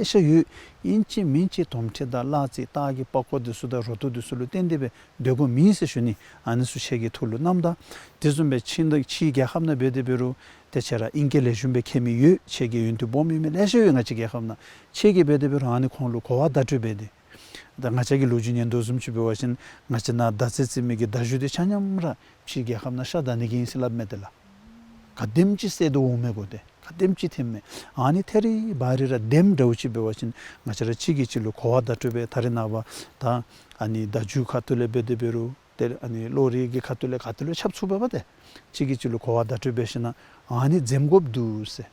ཤ་ཡོད། ཨིན་ཅི་མིན་ཅི་དོམ་ཁྲི་དང་གླ་རྩི་སྟག་གི་པགས་ཀོ་འདི་ཚུ་དང་རུ་ཏོ་འདི་ཚུ་ལུ་བརྟེན་ཏེ་སྦེ་སྡོད་དགོཔ་མེན་ཟེར་ཞུ་ནི། ཨ་ནི་ཚུ་ཁྱེད་ཀྱི་ཐུགས་ལུ་བསྣམ་ད། དེ་བཟུམ་སྦེ་ཕྱི་ཕྱི་རྒྱལ་ཁབ་ནང་འབད་དེ་འབད་རུང་ཏེ་ཁྱེད་ར་ཨིང་སྐད་ལེགས་ཤོམ་སྦེ་མཁྱེན་མི་ཡོད། ཁྱེད་ཀྱི་ཡོན་ཏན་སྦོམ་ཡོད་མི་ལེ་ཤ་ཡོད་ང་བཅས་རྒྱལ་ཁབ་ནང་། ཁྱེད་ཀྱིས་འབད་དེ་འབད་རུང་ཨ་ནི་ཁོང་ལུ་གོ་བ་བརྡ་སྤྲོད་འབད་དེ། ད་ང་བཅས་ཀྱིས་ལོ་རྒྱུས་ཉན་དོ་བཟུམ་ཅིག་འབད་བ་ཅིན་ང་བཅས་ནཱ་མདའ་རྩེད་རྩེད་མི་གི་མདའ་གཞུ་འདི་ཆ་མཉམ་ར་ཕྱི་རྒྱལ་ཁབ་ནང་ཤ་བདའ་ནི་གི་ཨིན་ཟེར་སླབ་མས་ཏེ་ལགས། ག་དེམ་ཅིག་གསལ་དུ་འོང་མས་གོ། ཏེ་ག་དེམ་ཅིག་ཐོནམ་མས། ཨ་ནི་ཐད་རི་བ་རི་ར་བདེནམ་འདྲཝ་ཅིག་འབད་བ་ཅིན་ང་བཅས་ར་གཅིག་གིས་གཅིག་ལུ་གོ་བ་བརྡ་སྤྲོད་འབད། ད་རེས་ནངས་པ་ད་ཨ་ནི་བརྡ་བརྒྱུད་ཁ་ཐུག་ལས་འབད་དེ་འབད་རུང་ཏེ་ཨ་ནི་གློག་རིག་གི་ཁ་ཐུག་ལས་ག་ཏེ་ལུ་ཁྱབ་ཚུགས་པས་པ། ཏེ་གཅིག་གིས་གཅིག་ལུ་གོ་བ་བརྡ་སྤྲོད་འབད་ཞིན་ན་ཨ་ནི་འཛེམ་དགོཔ་འདུག་ཟེར།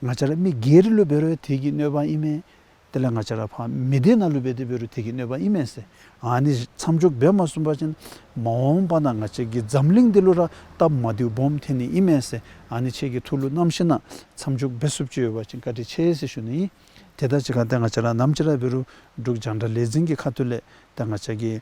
ང་བཅས་ར་མི་སྒེར་ལུ་འབད་རུང་དེ་གི་གནོད་པ་ཨིན་མས། དེ་ལས་ང་བཅས་ར་ཕར་མི་སྡེ་ནང་ལུ་འབད་དེ་འབད་རུང་དེ་གི་གནོད་པ་ཨིན་མས་ཟེར། ཨ་ནི་མཚམས་འཇོག་འབད་མ་ཚུགས་པ་ཅིན་མ་འོངས་པ་ནང་ང་བཅས་ཀྱི་འཛམ་གླིང་འདི་ལུ་ར་སྟབས་མ་བདེཝ་སྦོམ་ཐོན་ནི་ཨིན་མས་ཟེར། ཨ་ནི་ཁྱེད་ཀྱི་ཐུགས་ལུ་བསྣམ་ཞིན་ན་མཚམས་འཇོག་འབད་ཚུགསཔ་ཅིག་ཡོད་པ་ཅིན་བཀའ་དྲིན་ཆེ་ཟེར་ཞུ་ནི་ཨིན། དེ་དང་གཅིག་ཁར་ཏེ་ང་བཅས་ར་ནམ་ཅིག་ར་འབད་རུང་འབྲུག་རྒྱང་བསྒྲགས་ལས་འཛིན་གྱི་ཁ་ཐུག་ལས་ཏེ་ང་བཅས་ཀྱི་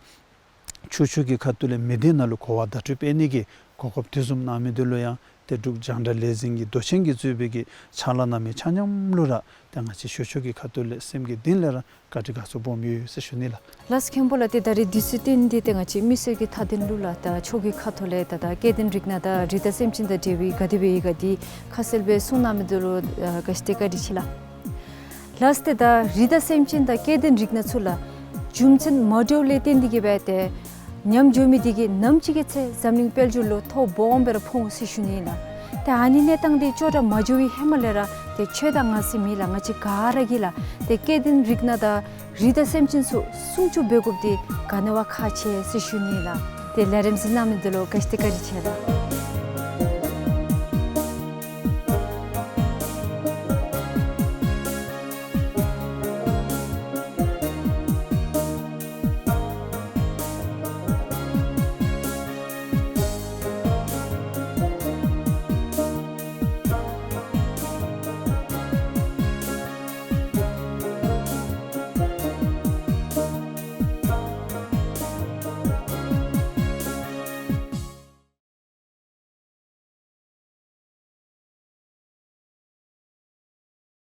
ཆོས་ཕྱོགས་ཀྱི་ཁ་ཐུག་ལས་མི་སྡེ་ནང་ལུ་གོ་བ་བརྡ་སྤྲོད་འབད་ནི་གི་གོ་སྐབས་དེ་བཟུམ་གནང་མི་འདི་ལུ་ཡང་ཏེ་འབྲུག་རྒྱང་བསྒྲགས་ལས་འཛིན་གྱི་མདོ་ཆེན་གྱིས་གཙོས་པའི་གི་ཕྱག་ལཱ་གནང་མི་ཆ་མཉམ་ལུ་ར་ཏེ་ང་བཅས་ཆོས་ཕྱོགས་ཀྱི་ཁ་ཐུག་ལས་སེམས་ཀྱི་གཏིང་ལས་ར་བཀའ་དྲིན་དགའ་ཚོར་སྦོམ་ཡོད་ཟེར་ཞུ་ནི་ལགས། ལགས་སོ་མཁན་པོ་ལགས། ཏེ་ད་རིས་དུས་ཚོད་བཏོན་ཏེ་ཏེ་ང་བཅས་མི་སེར་གྱི་མཐའ་དོན་ལུ་ལགས་ད་ཆོས་ཀྱི་ཁ་ཐུག་ལས་ད་ད་སྐྱེ་ལྡན་རིགས་སྣ་དང་རི་དྭགས་སེམས་ཅན་དང་འབྲེལ་བའི་ག་དེ་སྦེ་ཡོད་ག་འདི་ཁ་གསལ་སྦེ་གསུང་གནང་མི་འདི་ལུ་ཨ་ག་ཅི་ཏེ་བཀའ་དྲིན་ཆེ་ལགས། ལགས་ཏེ་ད་རི་དྭགས་སེམས་ཅན་དང་སྐྱེ་ལྡན་རིགས་སྣ་ཚུ་ལགས་རྒྱུ་མཚན་མ་འདྲཝ་ལས་བརྟེན་ཏེ་གིས་སྦེ་ཏེ་ཉམས་འགྱོ་མི་འདི་གིས་ནམ་ཅིག་གི་ཚེ་འཛམ་གླིང་དཔལ་འབྱོར་ལུ་ཐོ་སྦོམ་སྦེ་ར་ཕོག་འོང་ཟེར་ཞུ་ནི་ལགས། ཏེ་ཨ་ནི་གནས་སྟངས་འདི་ཅོག་འཐདཔ་མ་འགྱོ་བའི་ཧེ་མ་ལས་ར་ཏེ་ཁྱོད་དང་ང་ཟེར་མེད་ལགས། ང་བཅས་ག་ར་གིས་ལགས་ཏེ་སྐྱེ་ལྡན་རིགས་སྣ་དང་རི་དྭགས་སེམས་ཅན་ཚུ་སྲུང་སྐྱོབ་འབད་དགོཔ་འདི་ག་ནི་བ་ཁག་ཆེ་ཟེར་ཞུ་ནི་ལགས། ཏེ་ལས་རིམ་གཟིགས་གནང་མི་འདི་ལུ་ག་ཅི་ཏེ་བཀའ་དྲིན་ཆེ་ལགས།